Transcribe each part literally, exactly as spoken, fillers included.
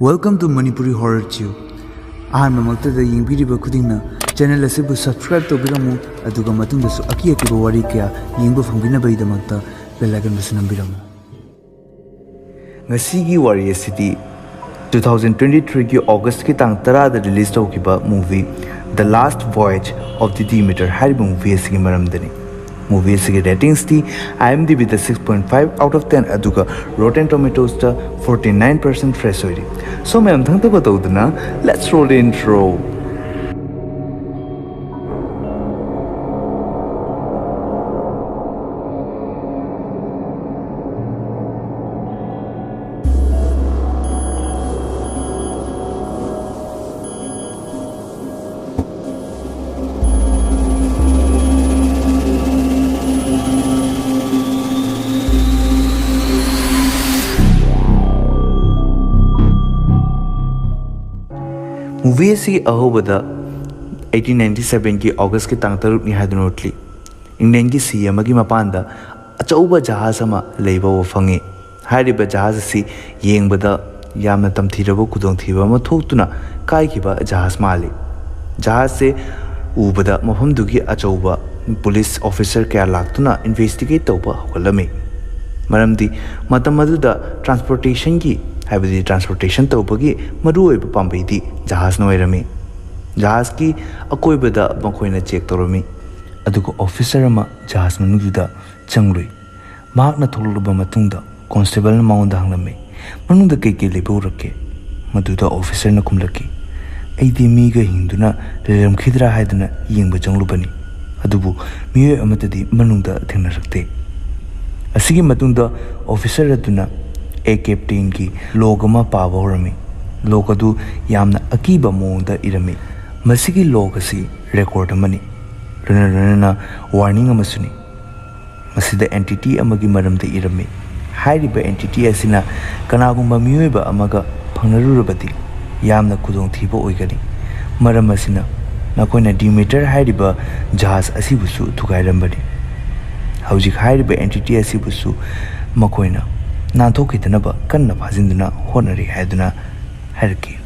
Welcome to Manipuri Horror Tube. ꯑꯍꯥꯟꯕꯃꯛꯇꯗ ꯌꯦꯡꯕꯤꯔꯤꯕ ꯈꯨꯗꯤꯡꯅ ꯆꯦꯅꯦꯜ ꯑꯁꯤꯕꯨ ꯁꯕꯁꯀ꯭ꯔꯥꯏꯕ ꯇꯧꯕꯤꯔꯝꯃꯨ, ꯑꯗꯨꯒ ꯃꯇꯨꯡꯗꯁꯨ ꯑꯀꯤ ꯑꯀꯤꯕ ꯋꯥꯔꯤ ꯀꯌꯥ ꯌꯦꯡꯕ ꯐꯪꯕꯤꯅꯕꯒꯤꯗꯃꯛꯇ ꯕꯦꯜ ꯑꯥꯏꯀꯟꯕꯨꯁꯨ ꯅꯝꯕꯤꯔꯝꯃꯨ꯫ ꯉꯁꯤꯒꯤ ꯋꯥꯔꯤ ꯑꯁꯤꯗꯤ ꯇꯨ ꯊꯥꯎꯖꯟ ꯇ꯭ꯋꯦꯟꯇꯤ ꯊ꯭ꯔꯤꯒꯤ ꯑꯣꯒꯁꯀꯤ ꯇꯥꯡ ꯇꯔꯥꯗ ꯔꯤꯂꯤꯁ ꯇꯧꯈꯤꯕ movie The Last Voyage of the Demeter ꯍꯥꯏꯔꯤꯕ movie ꯑꯁꯤꯒꯤ ꯃꯔꯝꯗꯅꯤ꯫ Movie ꯑꯁꯤꯒꯤ ꯔꯦꯇꯤꯡꯁꯇꯤ IMDbꯗ six point five out of ten, ꯑꯗꯨꯒ Rotten Tomatoesꯇ forty nine percent fresh ꯑꯣꯏꯔꯤ꯫ So ꯃꯌꯥꯝ ꯊꯪꯗꯕ ꯇꯧꯗꯅ, let's roll the intro. Movie ꯑꯁꯤꯒꯤ ꯑꯍꯧꯕꯗ eighteen ninety sevenꯒꯤ ꯑꯣꯒꯁꯀꯤ ꯇꯥꯡ ꯇꯔꯨꯛꯅꯤ ꯍꯥꯏꯗꯨꯅ ꯎꯠꯂꯤ꯫ ꯏꯪꯂꯦꯟꯒꯤ ꯁꯤ ꯑꯃꯒꯤ ꯃꯄꯥꯟꯗ ꯑꯆꯧꯕ ꯖꯍꯥꯖ ꯑꯃ ꯂꯩꯕ ꯎꯕ ꯐꯪꯉꯤ꯫ ꯍꯥꯏꯔꯤꯕ ꯖꯍꯥꯖ ꯑꯁꯤ ꯌꯦꯡꯕꯗ ꯌꯥꯝꯅ ꯇꯝꯊꯤꯔꯕ ꯈꯨꯗꯣꯡꯊꯤꯕ ꯑꯃ ꯊꯣꯛꯇꯨꯅ ꯀꯥꯏꯈꯤꯕ ꯖꯍꯥꯖ ꯃꯥꯜꯂꯤ꯫ ꯖꯍꯥꯖꯁꯦ ꯎꯕꯗ ꯃꯐꯝꯗꯨꯒꯤ ꯑꯆꯧꯕ ꯄꯨꯂꯤꯁ ꯑꯣꯐꯤꯁꯔ ꯀꯌꯥ ꯂꯥꯛꯇꯨꯅ ꯏꯟꯚꯦꯁꯇꯤꯒꯦꯠ ꯇꯧꯕ ꯍꯧꯒꯠꯂꯝꯃꯤ꯫ ꯃꯔꯝꯗꯤ ꯃꯇꯝ ꯑꯗꯨꯗ ꯇ꯭ꯔꯥꯟꯁꯄꯣꯔꯇꯦꯁꯟꯒꯤ, ꯍꯥꯏꯕꯗꯤ ꯇ꯭ꯔꯥꯟꯁꯄꯣꯔꯇꯦꯁꯟ ꯇꯧꯕꯒꯤ ꯃꯔꯨꯑꯣꯏꯕ ꯄꯥꯝꯕꯩꯗꯤ ꯖꯍꯥꯖꯅ ꯑꯣꯏꯔꯝꯃꯤ꯫ ꯖꯍꯥꯖꯀꯤ ꯑꯀꯣꯏꯕꯗ ꯃꯈꯣꯏꯅ ꯆꯦꯛ ꯇꯧꯔꯝꯃꯤ, ꯑꯗꯨꯒ ꯑꯣꯐꯤꯁꯔ ꯑꯃ ꯖꯍꯥꯖ ꯃꯅꯨꯡꯗꯨꯗ ꯆꯪꯂꯨꯏ꯫ ꯃꯍꯥꯛꯅ ꯊꯣꯛꯂꯛꯂꯕ ꯃꯇꯨꯡꯗ ꯀꯣꯟꯁꯇꯦꯕꯜꯅ ꯃꯉꯣꯟꯗ ꯍꯪꯂꯝꯃꯤ, "ꯃꯅꯨꯡꯗ ꯀꯩꯀꯩ ꯂꯩꯕ ꯎꯔꯛꯀꯦ?" ꯃꯗꯨꯗ ꯑꯣꯐꯤꯁꯔꯅ ꯈꯨꯝꯂꯛꯈꯤ, "ꯑꯩꯗꯤ ꯃꯤꯒ ꯍꯤꯡꯗꯨꯅ ꯂꯩꯔꯝꯈꯤꯗ꯭ꯔꯥ ꯍꯥꯏꯗꯨꯅ ꯌꯦꯡꯕ ꯆꯪꯂꯨꯕꯅꯤ, ꯑꯗꯨꯕꯨ ꯃꯤꯑꯣꯏ ꯑꯃꯠꯇꯗꯤ ꯃꯅꯨꯡꯗ ꯊꯦꯡꯅꯔꯛꯇꯦ꯫" ꯑꯁꯤꯒꯤ ꯃꯇꯨꯡꯗ ꯑꯣꯐꯤꯁꯔ ꯑꯗꯨꯅ ꯑꯦ ꯀꯦꯞꯇꯦꯟꯒꯤ ꯂꯣꯒ ꯑꯃ ꯄꯥꯕ ꯍꯧꯔꯝꯃꯤ꯫ ꯂꯣꯒ ꯑꯗꯨ ꯌꯥꯝꯅ ꯑꯀꯤꯕ ꯃꯑꯣꯡꯗ ꯏꯔꯝꯃꯤ꯫ ꯃꯁꯤꯒꯤ ꯂꯣꯒ ꯑꯁꯤ ꯔꯦꯀꯣꯔꯗ ꯑꯃꯅꯤ, ꯂꯣꯏꯅ ꯂꯣꯏꯅꯅ ꯋꯥꯔꯅꯤꯡ ꯑꯃꯁꯨꯅꯤ꯫ ꯃꯁꯤꯗ ꯑꯦꯟꯇꯤꯇꯤ ꯑꯃꯒꯤ ꯃꯔꯝꯗ ꯏꯔꯝꯃꯤ꯫ ꯍꯥꯏꯔꯤꯕ ꯑꯦꯟꯇꯤꯇꯤ ꯑꯁꯤꯅ ꯀꯅꯥꯒꯨꯝꯕ ꯃꯤꯑꯣꯏꯕ ꯑꯃꯒ ꯐꯪꯅꯔꯨꯔꯕꯗꯤ ꯌꯥꯝꯅ ꯈꯨꯗꯣꯡꯊꯤꯕ ꯑꯣꯏꯒꯅꯤ꯫ ꯃꯔꯝ ꯑꯁꯤꯅ ꯅꯈꯣꯏꯅ ꯗꯤꯃꯤꯇꯔ ꯍꯥꯏꯔꯤꯕ ꯖꯍꯥꯖ ꯑꯁꯤꯕꯨꯁꯨ ꯊꯨꯒꯥꯏꯔꯝꯕꯅꯤ꯫ ꯍꯧꯖꯤꯛ ꯍꯥꯏꯔꯤꯕ ꯑꯦꯟꯇꯤꯇꯤ ꯑꯁꯤꯕꯨꯁꯨ ꯃꯈꯣꯏꯅ ꯅꯥꯟꯊꯣꯛꯈꯤꯗꯅꯕ ꯀꯟꯅ ꯐꯥꯖꯤꯟꯗꯨꯅ ꯍꯣꯠꯅꯔꯤ ꯍꯥꯏꯗꯨꯅ ꯍꯥꯏꯔꯛꯈꯤ꯫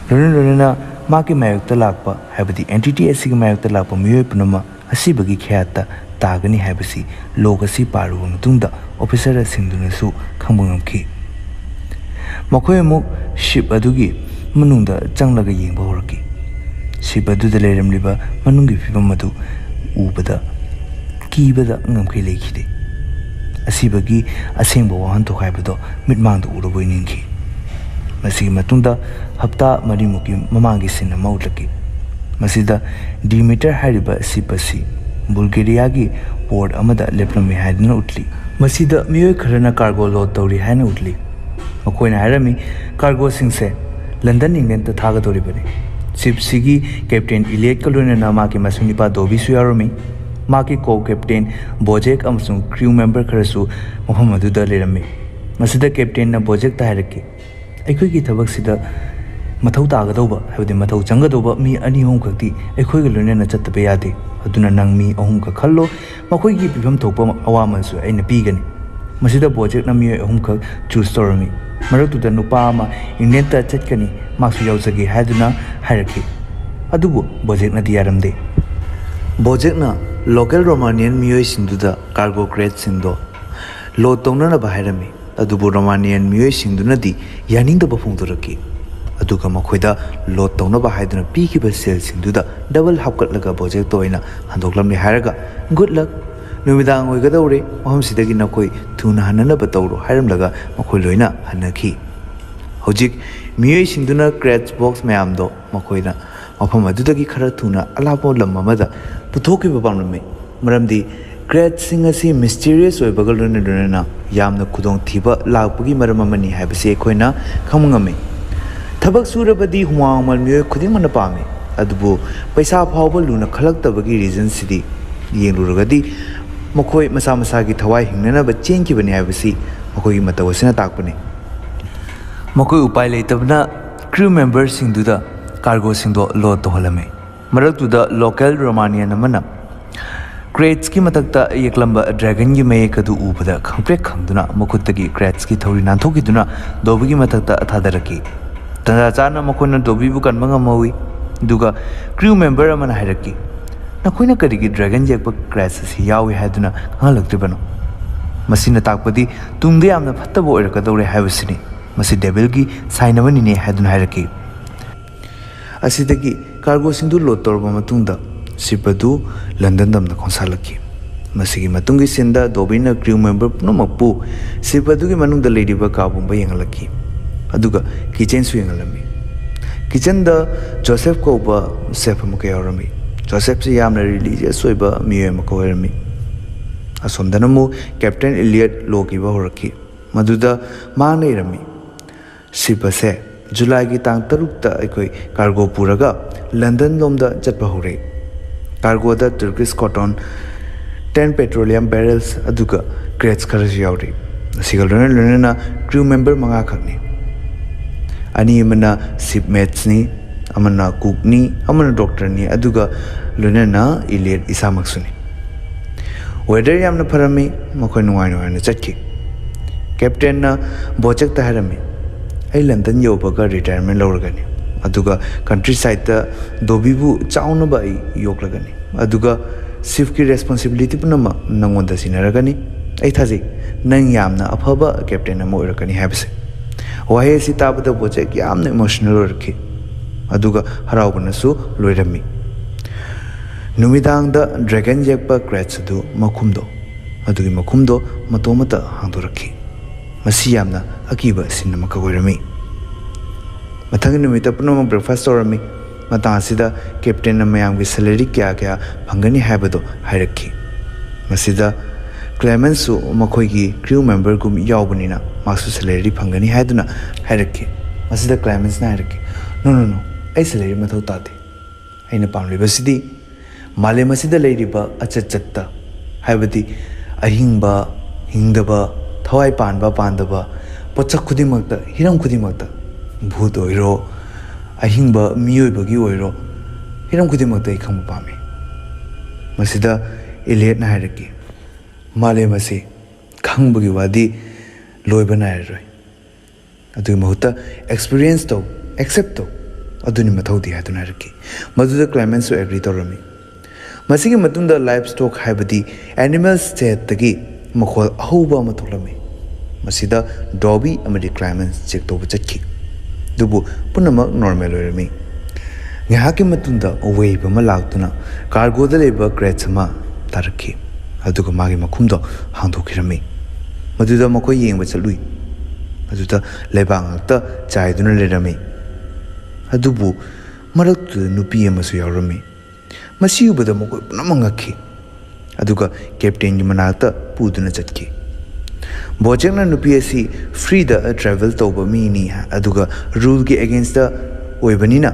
ꯂꯣꯏꯅ ꯂꯣꯏꯅꯅ ꯃꯍꯥꯛꯀꯤ ꯃꯥꯌꯣꯛꯇ ꯂꯥꯛꯄ, ꯍꯥꯏꯕꯗꯤ ꯑꯦꯟꯇꯤꯇꯤ ꯑꯁꯤꯒꯤ ꯃꯥꯌꯣꯛꯇ ꯂꯥꯛꯄ ꯃꯤꯑꯣꯏ ꯄꯨꯝꯅꯃꯛ ꯑꯁꯤꯕꯒꯤ ꯈꯌꯥꯠꯇ ꯇꯥꯒꯅꯤ ꯍꯥꯏꯕꯁꯤ ꯂꯣꯛ ꯑꯁꯤ ꯄꯥꯔꯨꯕ ꯃꯇꯨꯡꯗ ꯑꯣꯐꯤꯁꯔꯁꯤꯡꯗꯨꯅꯁꯨ ꯈꯪꯕ ꯉꯝꯈꯤ꯫ ꯃꯈꯣꯏ ꯑꯃꯨꯛ ꯁꯤꯞ ꯑꯗꯨꯒꯤ ꯃꯅꯨꯡꯗ ꯆꯪꯂꯒ ꯌꯦꯡꯕ ꯍꯧꯔꯛꯈꯤ꯫ ꯁꯤꯞ ꯑꯗꯨꯗ ꯂꯩꯔꯝꯂꯤꯕ ꯃꯅꯨꯡꯒꯤ ꯐꯤꯕꯝ ꯑꯗꯨ ꯎꯕꯗ ꯀꯤꯕꯗ ꯉꯝꯈꯩ ꯂꯩꯈꯤꯗꯦ꯫ ꯑꯁꯤꯕꯒꯤ ꯑꯁꯦꯡꯕ ꯋꯥꯍꯟꯊꯣꯛ ꯍꯥꯏꯕꯗꯣ ꯃꯤꯠꯃꯥꯡꯗ ꯎꯔꯕꯣꯏ ꯅꯤꯡꯈꯤ꯫ ꯃꯁꯤꯒꯤ ꯃꯇꯨꯡꯗ ꯍꯞꯇꯥ ꯃꯔꯤꯃꯨꯛꯀꯤ ꯃꯃꯥꯡꯒꯤ ꯁꯤꯟ ꯑꯃ ꯎꯠꯂꯛꯈꯤ꯫ ꯃꯁꯤꯗ ꯗꯤꯃꯤꯇꯔ ꯍꯥꯏꯔꯤꯕ ꯁꯤꯞ ꯑꯁꯤ ꯕꯨꯜꯒꯦꯔꯤꯌꯥꯒꯤ ꯄꯣꯔꯠ ꯑꯃꯗ ꯂꯦꯞꯂꯝꯃꯤ ꯍꯥꯏꯗꯨꯅ ꯎꯠꯂꯤ꯫ ꯃꯁꯤꯗ ꯃꯤꯑꯣꯏ ꯈꯔꯅ ꯀꯥꯔꯒꯣ ꯂꯣꯗ ꯇꯧꯔꯤ ꯍꯥꯏꯅ ꯎꯠꯂꯤ꯫ ꯃꯈꯣꯏꯅ ꯍꯥꯏꯔꯝꯃꯤ, ꯀꯥꯔꯒꯣꯁꯤꯡꯁꯦ ꯂꯟꯗꯟ, ꯏꯪꯂꯦꯟꯗ ꯊꯥꯒꯗꯧꯔꯤꯕꯅꯤ꯫ ꯁꯤꯞꯁꯤꯒꯤ ꯀꯦꯞꯇꯦꯟ ꯏꯂꯤꯌꯠꯀ ꯂꯣꯏꯅꯅ ꯃꯍꯥꯛꯀꯤ ꯃꯁꯨ ꯅꯤꯄꯥ ꯗꯣꯕꯤꯁꯨ ꯌꯥꯎꯔꯝꯃꯤ꯫ ꯃꯍꯥꯛꯀꯤ ꯀꯣ ꯀꯦꯞꯇꯦꯟ ꯕꯣꯖꯦꯛ ꯑꯃꯁꯨꯡ ꯀ꯭ꯔꯤꯎ ꯃꯦꯝꯕꯔ ꯈꯔꯁꯨ ꯃꯐꯝ ꯑꯗꯨꯗ ꯂꯩꯔꯝꯃꯤ꯫ ꯃꯁꯤꯗ ꯀꯦꯞꯇꯦꯟꯅ ꯕꯣꯖꯦꯛꯇ ꯍꯥꯏꯔꯛꯈꯤ, "ꯑꯩꯈꯣꯏꯒꯤ ꯊꯕꯛꯁꯤꯗ ꯃꯊꯧ ꯇꯥꯒꯗꯧꯕ, ꯍꯥꯏꯕꯗꯤ ꯃꯊꯧ ꯆꯪꯒꯗꯧꯕ ꯃꯤ ꯑꯅꯤ ꯑꯍꯨꯝ ꯈꯛꯇꯤ ꯑꯩꯈꯣꯏꯒ ꯂꯣꯏꯅꯅ ꯆꯠꯇꯕ ꯌꯥꯗꯦ꯫ ꯑꯗꯨꯅ ꯅꯪ ꯃꯤ ꯑꯍꯨꯝ ꯈꯛ ꯈꯜꯂꯣ, ꯃꯈꯣꯏꯒꯤ ꯄꯤꯐꯝ ꯊꯣꯛꯄ ꯑꯋꯥꯃꯜꯁꯨ ꯑꯩꯅ ꯄꯤꯒꯅꯤ"꯫ ꯃꯁꯤꯗ ꯕꯣꯖꯦꯛꯅ ꯃꯤꯑꯣꯏ ꯑꯍꯨꯝꯈꯛ ꯆꯨꯁ ꯇꯧꯔꯝꯃꯤ꯫ ꯃꯔꯛꯇꯨꯗ ꯅꯨꯄꯥ ꯑꯃ ꯏꯪꯂꯦꯟꯗ ꯆꯠꯀꯅꯤ, ꯃꯥꯁꯨ ꯌꯥꯎꯖꯒꯦ ꯍꯥꯏꯗꯨꯅ ꯍꯥꯏꯔꯛꯈꯤ꯫ ꯑꯗꯨꯕꯨ ꯕꯣꯖꯦꯛꯅꯗꯤ ꯌꯥꯔꯝꯗꯦ꯫ ꯕꯣꯖꯦꯛꯅ ꯂꯣꯀꯦꯜ ꯔꯣꯃꯥꯅꯤꯌꯟ ꯃꯤꯑꯣꯏꯁꯤꯡꯗꯨꯗ ꯀꯥꯔꯒꯣ ꯀ꯭ꯔꯦꯠꯁꯤꯡꯗꯣ ꯂꯣꯗ ꯇꯧꯅꯅꯕ ꯍꯥꯏꯔꯝꯃꯤ꯫ ꯑꯗꯨꯕꯨ ꯔꯣꯃꯥꯅꯤꯌꯟ ꯃꯤꯑꯣꯏꯁꯤꯡꯗꯨꯅꯗꯤ ꯌꯥꯅꯤꯡꯗꯕ ꯐꯣꯡꯗꯣꯔꯛꯈꯤ꯫ ꯑꯗꯨꯒ ꯃꯈꯣꯏꯗ ꯂꯣꯗ ꯇꯧꯅꯕ ꯍꯥꯏꯗꯨꯅ ꯄꯤꯈꯤꯕ ꯁꯦꯜꯁꯤꯡꯗꯨꯗ ꯗꯕꯜ ꯍꯥꯞꯀꯠꯂꯒ ꯕꯣꯖꯦꯛꯇ ꯑꯣꯏꯅ ꯍꯟꯗꯣꯛꯂꯝꯃꯤ ꯍꯥꯏꯔꯒ, "ꯒꯨꯗ ꯂꯛ! ꯅꯨꯃꯤꯗꯥꯡ ꯑꯣꯏꯒꯗꯧꯔꯦ, ꯃꯐꯝꯁꯤꯗꯒꯤ ꯅꯈꯣꯏ ꯊꯨꯅ ꯍꯟꯅꯅꯕ ꯇꯧꯔꯣ" ꯍꯥꯏꯔꯝꯂꯒ ꯃꯈꯣꯏ ꯂꯣꯏꯅ ꯍꯟꯅꯈꯤ꯫ ꯍꯧꯖꯤꯛ ꯃꯤꯑꯣꯏꯁꯤꯡꯗꯨꯅ ꯀ꯭ꯔꯦꯠꯁ ꯕꯣꯛꯁ ꯃꯌꯥꯝꯗꯣ ꯃꯈꯣꯏꯅ ꯃꯐꯝ ꯑꯗꯨꯗꯒꯤ ꯈꯔ ꯊꯨꯅ ꯑꯂꯥꯞꯄ ꯂꯝ ꯑꯃꯗ ꯄꯨꯊꯣꯛꯈꯤꯕ ꯄꯥꯝꯂꯝꯃꯤ, ꯃꯔꯝꯗꯤ ꯀ꯭ꯔꯦꯠꯁꯤꯡ ꯑꯁꯤ ꯃꯤꯁꯇꯤꯔꯤꯌꯁ ꯑꯣꯏꯕꯒ ꯂꯣꯏꯅ ꯂꯣꯏꯅꯅ ꯌꯥꯝꯅ ꯈꯨꯗꯣꯡꯊꯤꯕ ꯂꯥꯛꯄꯒꯤ ꯃꯔꯝ ꯑꯃꯅꯤ ꯍꯥꯏꯕꯁꯤ ꯑꯩꯈꯣꯏꯅ ꯈꯪꯕ ꯉꯝꯃꯤ꯫ ꯊꯕꯛ ꯁꯨꯔꯕꯗꯤ ꯍꯨꯃꯥꯡ ꯃꯃꯜ ꯃꯤꯑꯣꯏ ꯈꯨꯗꯤꯡꯃꯛꯅ ꯄꯥꯝꯃꯤ, ꯑꯗꯨꯕꯨ ꯄꯩꯁꯥ ꯐꯥꯎꯕ ꯂꯨꯅ ꯈꯜꯂꯛꯇꯕꯒꯤ ꯔꯤꯖꯟꯁꯤꯗꯤ ꯌꯦꯡꯂꯨꯔꯒꯗꯤ ꯃꯈꯣꯏ ꯃꯁꯥ ꯃꯁꯥꯒꯤ ꯊꯋꯥꯏ ꯍꯤꯡꯅꯅꯕ ꯆꯦꯟꯈꯤꯕꯅꯤ ꯍꯥꯏꯕꯁꯤ ꯃꯈꯣꯏꯒꯤ ꯃꯇꯧ ꯑꯁꯤꯅ ꯇꯥꯛꯄꯅꯤ꯫ ꯃꯈꯣꯏ ꯎꯄꯥꯏ ꯂꯩꯇꯕꯅ ꯀ꯭ꯔꯤꯎ ꯃꯦꯝꯕꯔꯁꯤꯡꯗꯨꯗ ꯀꯥꯔꯒꯣꯁꯤꯡꯗꯣ ꯂꯣꯗ ꯇꯧꯍꯜꯂꯝꯃꯤ꯫ ꯃꯔꯛꯇꯨꯗ ꯂꯣꯀꯦꯜ ꯔꯣꯃꯥꯅꯤꯌꯟ ꯑꯃꯅ ꯀ꯭ꯔꯦꯠꯁꯀꯤ ꯃꯊꯛꯇ ꯌꯦꯛꯂꯝꯕ ꯗ꯭ꯔꯦꯒꯟꯒꯤ ꯃꯌꯦꯛ ꯑꯗꯨ ꯎꯕꯗ ꯈꯪꯄ꯭ꯔꯦꯛ ꯈꯪꯗꯨꯅ ꯃꯈꯨꯠꯇꯒꯤ ꯀ꯭ꯔꯦꯠꯁꯀꯤ ꯊꯧꯔꯤ ꯅꯥꯟꯊꯣꯛꯈꯤꯗꯨꯅ ꯗꯣꯕꯤꯒꯤ ꯃꯊꯛꯇ ꯊꯥꯗꯔꯛꯈꯤ꯫ ꯇꯟꯖꯥ ꯆꯥꯅ ꯃꯈꯣꯏꯅ ꯗꯣꯕꯤꯕꯨ ꯀꯟꯕ ꯉꯝꯍꯧꯏ꯫ ꯑꯗꯨꯒ crew member ꯑꯃꯅ ꯍꯥꯏꯔꯛꯈꯤ, "ꯅꯈꯣꯏꯅ ꯀꯔꯤꯒꯤ dragon ꯌꯦꯛꯄ crest ꯑꯁꯤ ꯌꯥꯎꯏ ꯍꯥꯏꯗꯨꯅ ꯈꯪꯍꯜꯂꯛꯇ꯭ꯔꯤꯕꯅꯣ? ꯃꯁꯤꯅ ꯇꯥꯛꯄꯗꯤ ꯇꯨꯡꯗ ꯌꯥꯝꯅ ꯐꯠꯇꯕ ꯑꯣꯏꯔꯛꯀꯗꯧꯔꯦ ꯍꯥꯏꯕꯁꯤꯅꯤ꯫ ꯃꯁꯤ devil ꯒꯤ sign ꯑꯃꯅꯤꯅꯦ" ꯍꯥꯏꯗꯨꯅ ꯍꯥꯏꯔꯛꯈꯤ꯫ ꯑꯁꯤꯗꯒꯤ cargo ꯁꯤꯡꯗꯨ load ꯇꯧꯔꯕ ꯃꯇꯨꯡꯗ ship ꯑꯗꯨ ꯂꯟꯗꯟ ꯇꯝꯅ ꯈꯣꯡꯁꯥꯜꯂꯛꯈꯤ꯫ ꯃꯁꯤꯒꯤ ꯃꯇꯨꯡꯒꯤ scene ꯗ ꯗꯣꯕꯤꯅ crew member ꯄꯨꯝꯅꯃꯛꯄꯨ ship ꯑꯗꯨꯒꯤ ꯃꯅꯨꯡꯗ ꯂꯩꯔꯤꯕ ꯀꯥ ꯄꯨꯝꯕ ꯌꯦꯡꯍꯜꯂꯛꯈꯤ, ꯑꯗꯨꯒ kitchen ꯁꯨ ꯌꯦꯡꯍꯜꯂꯝꯃꯤ꯫ Kitchen ꯗ ꯖꯣꯁꯦꯐ ꯀꯧꯕ chef ꯑꯃꯈꯛ ꯌꯥꯎꯔꯝꯃꯤ꯫ ꯖꯣꯁꯦꯐꯁꯤ ꯌꯥꯝꯅ religious ꯑꯣꯏꯕ ꯃꯤꯑꯣꯏ ꯑꯃꯈꯛ ꯑꯣꯏꯔꯝꯃꯤ꯫ ꯑꯁꯣꯝꯗꯅ ꯑꯃꯨꯛ Captain Elliot ꯂꯣꯛ ꯏꯕ ꯍꯧꯔꯛꯈꯤ꯫ ꯃꯗꯨꯗ ꯃꯍꯥꯛꯅ ꯏꯔꯝꯃꯤ, "Ship ꯑꯁꯦ ꯖꯨꯂꯥꯏꯒꯤ ꯇꯥꯡ ꯇꯔꯨꯛꯇ ꯑꯩꯈꯣꯏ cargo ꯄꯨꯔꯒ ꯂꯟꯗꯟ ꯂꯣꯝꯗ ꯆꯠꯄ ꯍꯧꯔꯦ꯫ Cargo ꯗ Turkish cotton, ten petroleum barrels, ꯑꯗꯨꯒ crates ꯈꯔꯁꯨ ꯌꯥꯎꯔꯤ꯫ ꯑꯁꯤꯒ ꯂꯣꯏꯅ ꯂꯣꯏꯅꯅ crew member ꯃꯉꯥ ꯈꯛꯅꯤ꯫ ꯑꯅꯤ ꯑꯃꯅ shipmates ꯅꯤ, ꯑꯃꯅ cook ꯅꯤ, ꯑꯃꯅ doctor ꯅꯤ, ꯑꯗꯨꯒ ꯂꯣꯏꯅꯅ Elliot ꯏꯁꯥꯃꯛꯁꯨꯅꯤ꯫ Weather ꯌꯥꯝꯅ ꯐꯔꯝꯃꯤ, ꯃꯈꯣꯏ ꯅꯨꯡꯉꯥꯏ ꯅꯨꯡꯉꯥꯏꯅ ꯆꯠꯈꯤ꯫ Captain ꯅ ꯕꯣꯆꯦꯛꯇ ꯍꯥꯏꯔꯝꯃꯤ, "ꯑꯩ ꯂꯟꯗꯟ ꯌꯧꯕꯒ retirement ꯂꯧꯔꯒꯅꯤ, ꯑꯗꯨꯒ countryside ꯇ ꯗꯣꯕꯤꯕꯨ ꯆꯥꯎꯅꯕ ꯑꯩ ꯌꯣꯛꯂꯒꯅꯤ, ꯑꯗꯨꯒ ship ꯀꯤ responsibility ꯄꯨꯝꯅꯃꯛ ꯅꯪꯉꯣꯟꯗ ꯁꯤꯟꯅꯔꯒꯅꯤ꯫ ꯑꯩ ꯊꯥꯖꯩ ꯅꯪ ꯌꯥꯝꯅ ꯑꯐꯕ captain ꯑꯃ ꯑꯣꯏꯔꯛꯀꯅꯤ" ꯍꯥꯏꯕꯁꯦ꯫ ꯋꯥꯍꯩ ꯑꯁꯤ ꯇꯥꯕꯗ ꯕꯣꯆꯦꯛ ꯌꯥꯝꯅ emotional ꯑꯣꯏꯔꯛꯈꯤ, ꯑꯗꯨꯒ ꯍꯔꯥꯎꯕꯅꯁꯨ ꯂꯣꯏꯔꯝꯃꯤ꯫ ꯅꯨꯃꯤꯗꯥꯡꯗ dragon ꯌꯦꯛꯄ crest ꯑꯗꯨ ꯃꯈꯨꯝꯗꯣ, ꯑꯗꯨꯒꯤ ꯃꯈꯨꯝꯗꯣ ꯃꯇꯣꯝꯇ ꯍꯥꯡꯗꯣꯔꯛꯈꯤ꯫ ꯃꯁꯤ ꯌꯥꯝꯅ ꯑꯀꯤꯕ scene ꯑꯃꯈꯛ ꯑꯣꯏꯔꯝꯃꯤ꯫ ꯃꯊꯪꯒꯤ ꯅꯨꯃꯤꯠꯇ ꯄꯨꯝꯅꯃꯛ breakfast ꯇꯧꯔꯝꯃꯤ꯫ ꯃꯇꯥꯡ ꯑꯁꯤꯗ captain ꯅ ꯃꯌꯥꯝꯒꯤ salary ꯀꯌꯥ ꯀꯌꯥ ꯐꯪꯒꯅꯤ ꯍꯥꯏꯕꯗꯨ ꯍꯥꯏꯔꯛꯈꯤ꯫ ꯃꯁꯤꯗ Clemens ꯁꯨ ꯃꯈꯣꯏꯒꯤ crew member ꯒꯨꯝ ꯌꯥꯎꯕꯅꯤꯅ ꯃꯍꯥꯛꯁꯨ salary ꯐꯪꯒꯅꯤ ꯍꯥꯏꯗꯨꯅ ꯍꯥꯏꯔꯛꯈꯤ꯫ ꯃꯁꯤꯗ Clemens ꯅ ꯍꯥꯏꯔꯛꯈꯤ, "No, no, no, ꯑꯩ salary ꯃꯊꯧ ꯇꯥꯗꯦ꯫ ꯑꯩꯅ ꯄꯥꯝꯂꯤꯕꯁꯤꯗꯤ ꯃꯥꯂꯦꯝ ꯑꯁꯤꯗ ꯂꯩꯔꯤꯕ ꯑꯆꯠ ꯆꯠꯇ, ꯍꯥꯏꯕꯗꯤ ꯑꯍꯤꯡꯕ, ꯍꯤꯡꯗꯕ, ꯊꯋꯥꯏ ꯄꯥꯟꯕ ꯄꯥꯟꯗꯕ, ꯄꯣꯠꯁꯛ ꯈꯨꯗꯤꯡꯃꯛꯇ, ꯍꯤꯔꯝ ꯈꯨꯗꯤꯡꯃꯛꯇ, ꯚꯨꯠ ꯑꯣꯏꯔꯣ, ꯑꯍꯤꯡꯕ ꯃꯤꯑꯣꯏꯕꯒꯤ ꯑꯣꯏꯔꯣ, ꯍꯤꯔꯝ ꯈꯨꯗꯤꯡꯃꯛꯇ ꯑꯩ ꯈꯪꯕ ꯄꯥꯝꯃꯤ꯫ ꯃꯁꯤꯗ Elliot ꯅ ꯍꯥꯏꯔꯛꯈꯤ, "ꯃꯥꯂꯦꯝ ꯑꯁꯤ ꯈꯪꯕꯒꯤ ꯋꯥꯗꯤ ꯂꯣꯏꯕ ꯅꯥꯏꯔꯔꯣꯏ꯫ ꯑꯗꯨꯒꯤ ꯃꯍꯨꯠꯇ experience ꯇꯧ, "Accept ꯇꯧ, ꯑꯗꯨꯅꯤ ꯃꯊꯧꯗꯤ" ꯍꯥꯏꯗꯨꯅ ꯍꯥꯏꯔꯛꯈꯤ꯫ ꯃꯗꯨꯗ ꯀ꯭ꯂꯦꯃꯦꯟꯁꯁꯨ ꯑꯦꯒ꯭ꯔꯤ ꯇꯧꯔꯝꯃꯤ꯫ ꯃꯁꯤꯒꯤ ꯃꯇꯨꯡꯗ ꯂꯥꯏꯐ ꯁ꯭ꯇꯣꯛ, ꯍꯥꯏꯕꯗꯤ ꯑꯦꯅꯤꯃꯦꯜꯁ ꯁꯦꯠꯇꯒꯤ ꯃꯈꯣꯜ ꯑꯍꯧꯕ ꯑꯃ ꯊꯣꯛꯂꯝꯃꯤ꯫ ꯃꯁꯤꯗ ꯗꯣꯕꯤ ꯑꯃꯗꯤ ꯀ꯭ꯂꯦꯃꯦꯟꯁ ꯆꯦꯛ ꯇꯧꯕ ꯆꯠꯈꯤ, ꯑꯗꯨꯕꯨ ꯄꯨꯝꯅꯃꯛ ꯅꯣꯔꯃꯦꯜ ꯑꯣꯏꯔꯝꯃꯤ꯫ ꯉꯥꯏꯍꯥꯛꯀꯤ ꯃꯇꯨꯡꯗ ꯋꯦꯕ ꯑꯃ ꯂꯥꯛꯇꯨꯅ ꯀꯥꯔꯒꯣꯗ ꯂꯩꯕ ꯀ꯭ꯔꯦꯠꯁ ꯑꯃ ꯇꯥꯔꯛꯈꯤ, ꯑꯗꯨꯒ ꯃꯥꯒꯤ ꯃꯈꯨꯝꯗꯣ ꯍꯥꯡꯗꯣꯛꯈꯤꯔꯝꯃꯤ꯫ ꯃꯗꯨꯗ ꯃꯈꯣꯏ ꯌꯦꯡꯕ ꯆꯠꯂꯨꯏ꯫ ꯃꯗꯨꯗ ꯂꯩꯕꯥꯛ ꯉꯥꯛꯇ ꯆꯥꯏꯗꯨꯅ ꯂꯩꯔꯝꯃꯤ꯫ ꯑꯗꯨꯕꯨ ꯃꯔꯛꯇꯨꯗ ꯅꯨꯄꯤ ꯑꯃꯁꯨ ꯌꯥꯎꯔꯝꯃꯤ꯫ ꯃꯁꯤ ꯎꯕꯗ ꯃꯈꯣꯏ ꯄꯨꯝꯅꯃꯛ ꯉꯛꯈꯤ, ꯑꯗꯨꯒ ꯀꯦꯞꯇꯦꯟꯒꯤ ꯃꯅꯥꯛꯇ ꯄꯨꯗꯨꯅ ꯆꯠꯈꯤ꯫ ꯕꯣꯖꯦꯛꯅ ꯅꯨꯄꯤ ꯑꯁꯤ ꯐ꯭ꯔꯤꯗ ꯇ꯭ꯔꯥꯚꯦꯜ ꯇꯧꯕ ꯃꯤꯅꯤ, ꯑꯗꯨꯒ ꯔꯨꯜꯒꯤ ꯑꯦꯒꯦꯟꯁꯇ ꯑꯣꯏꯕꯅꯤꯅ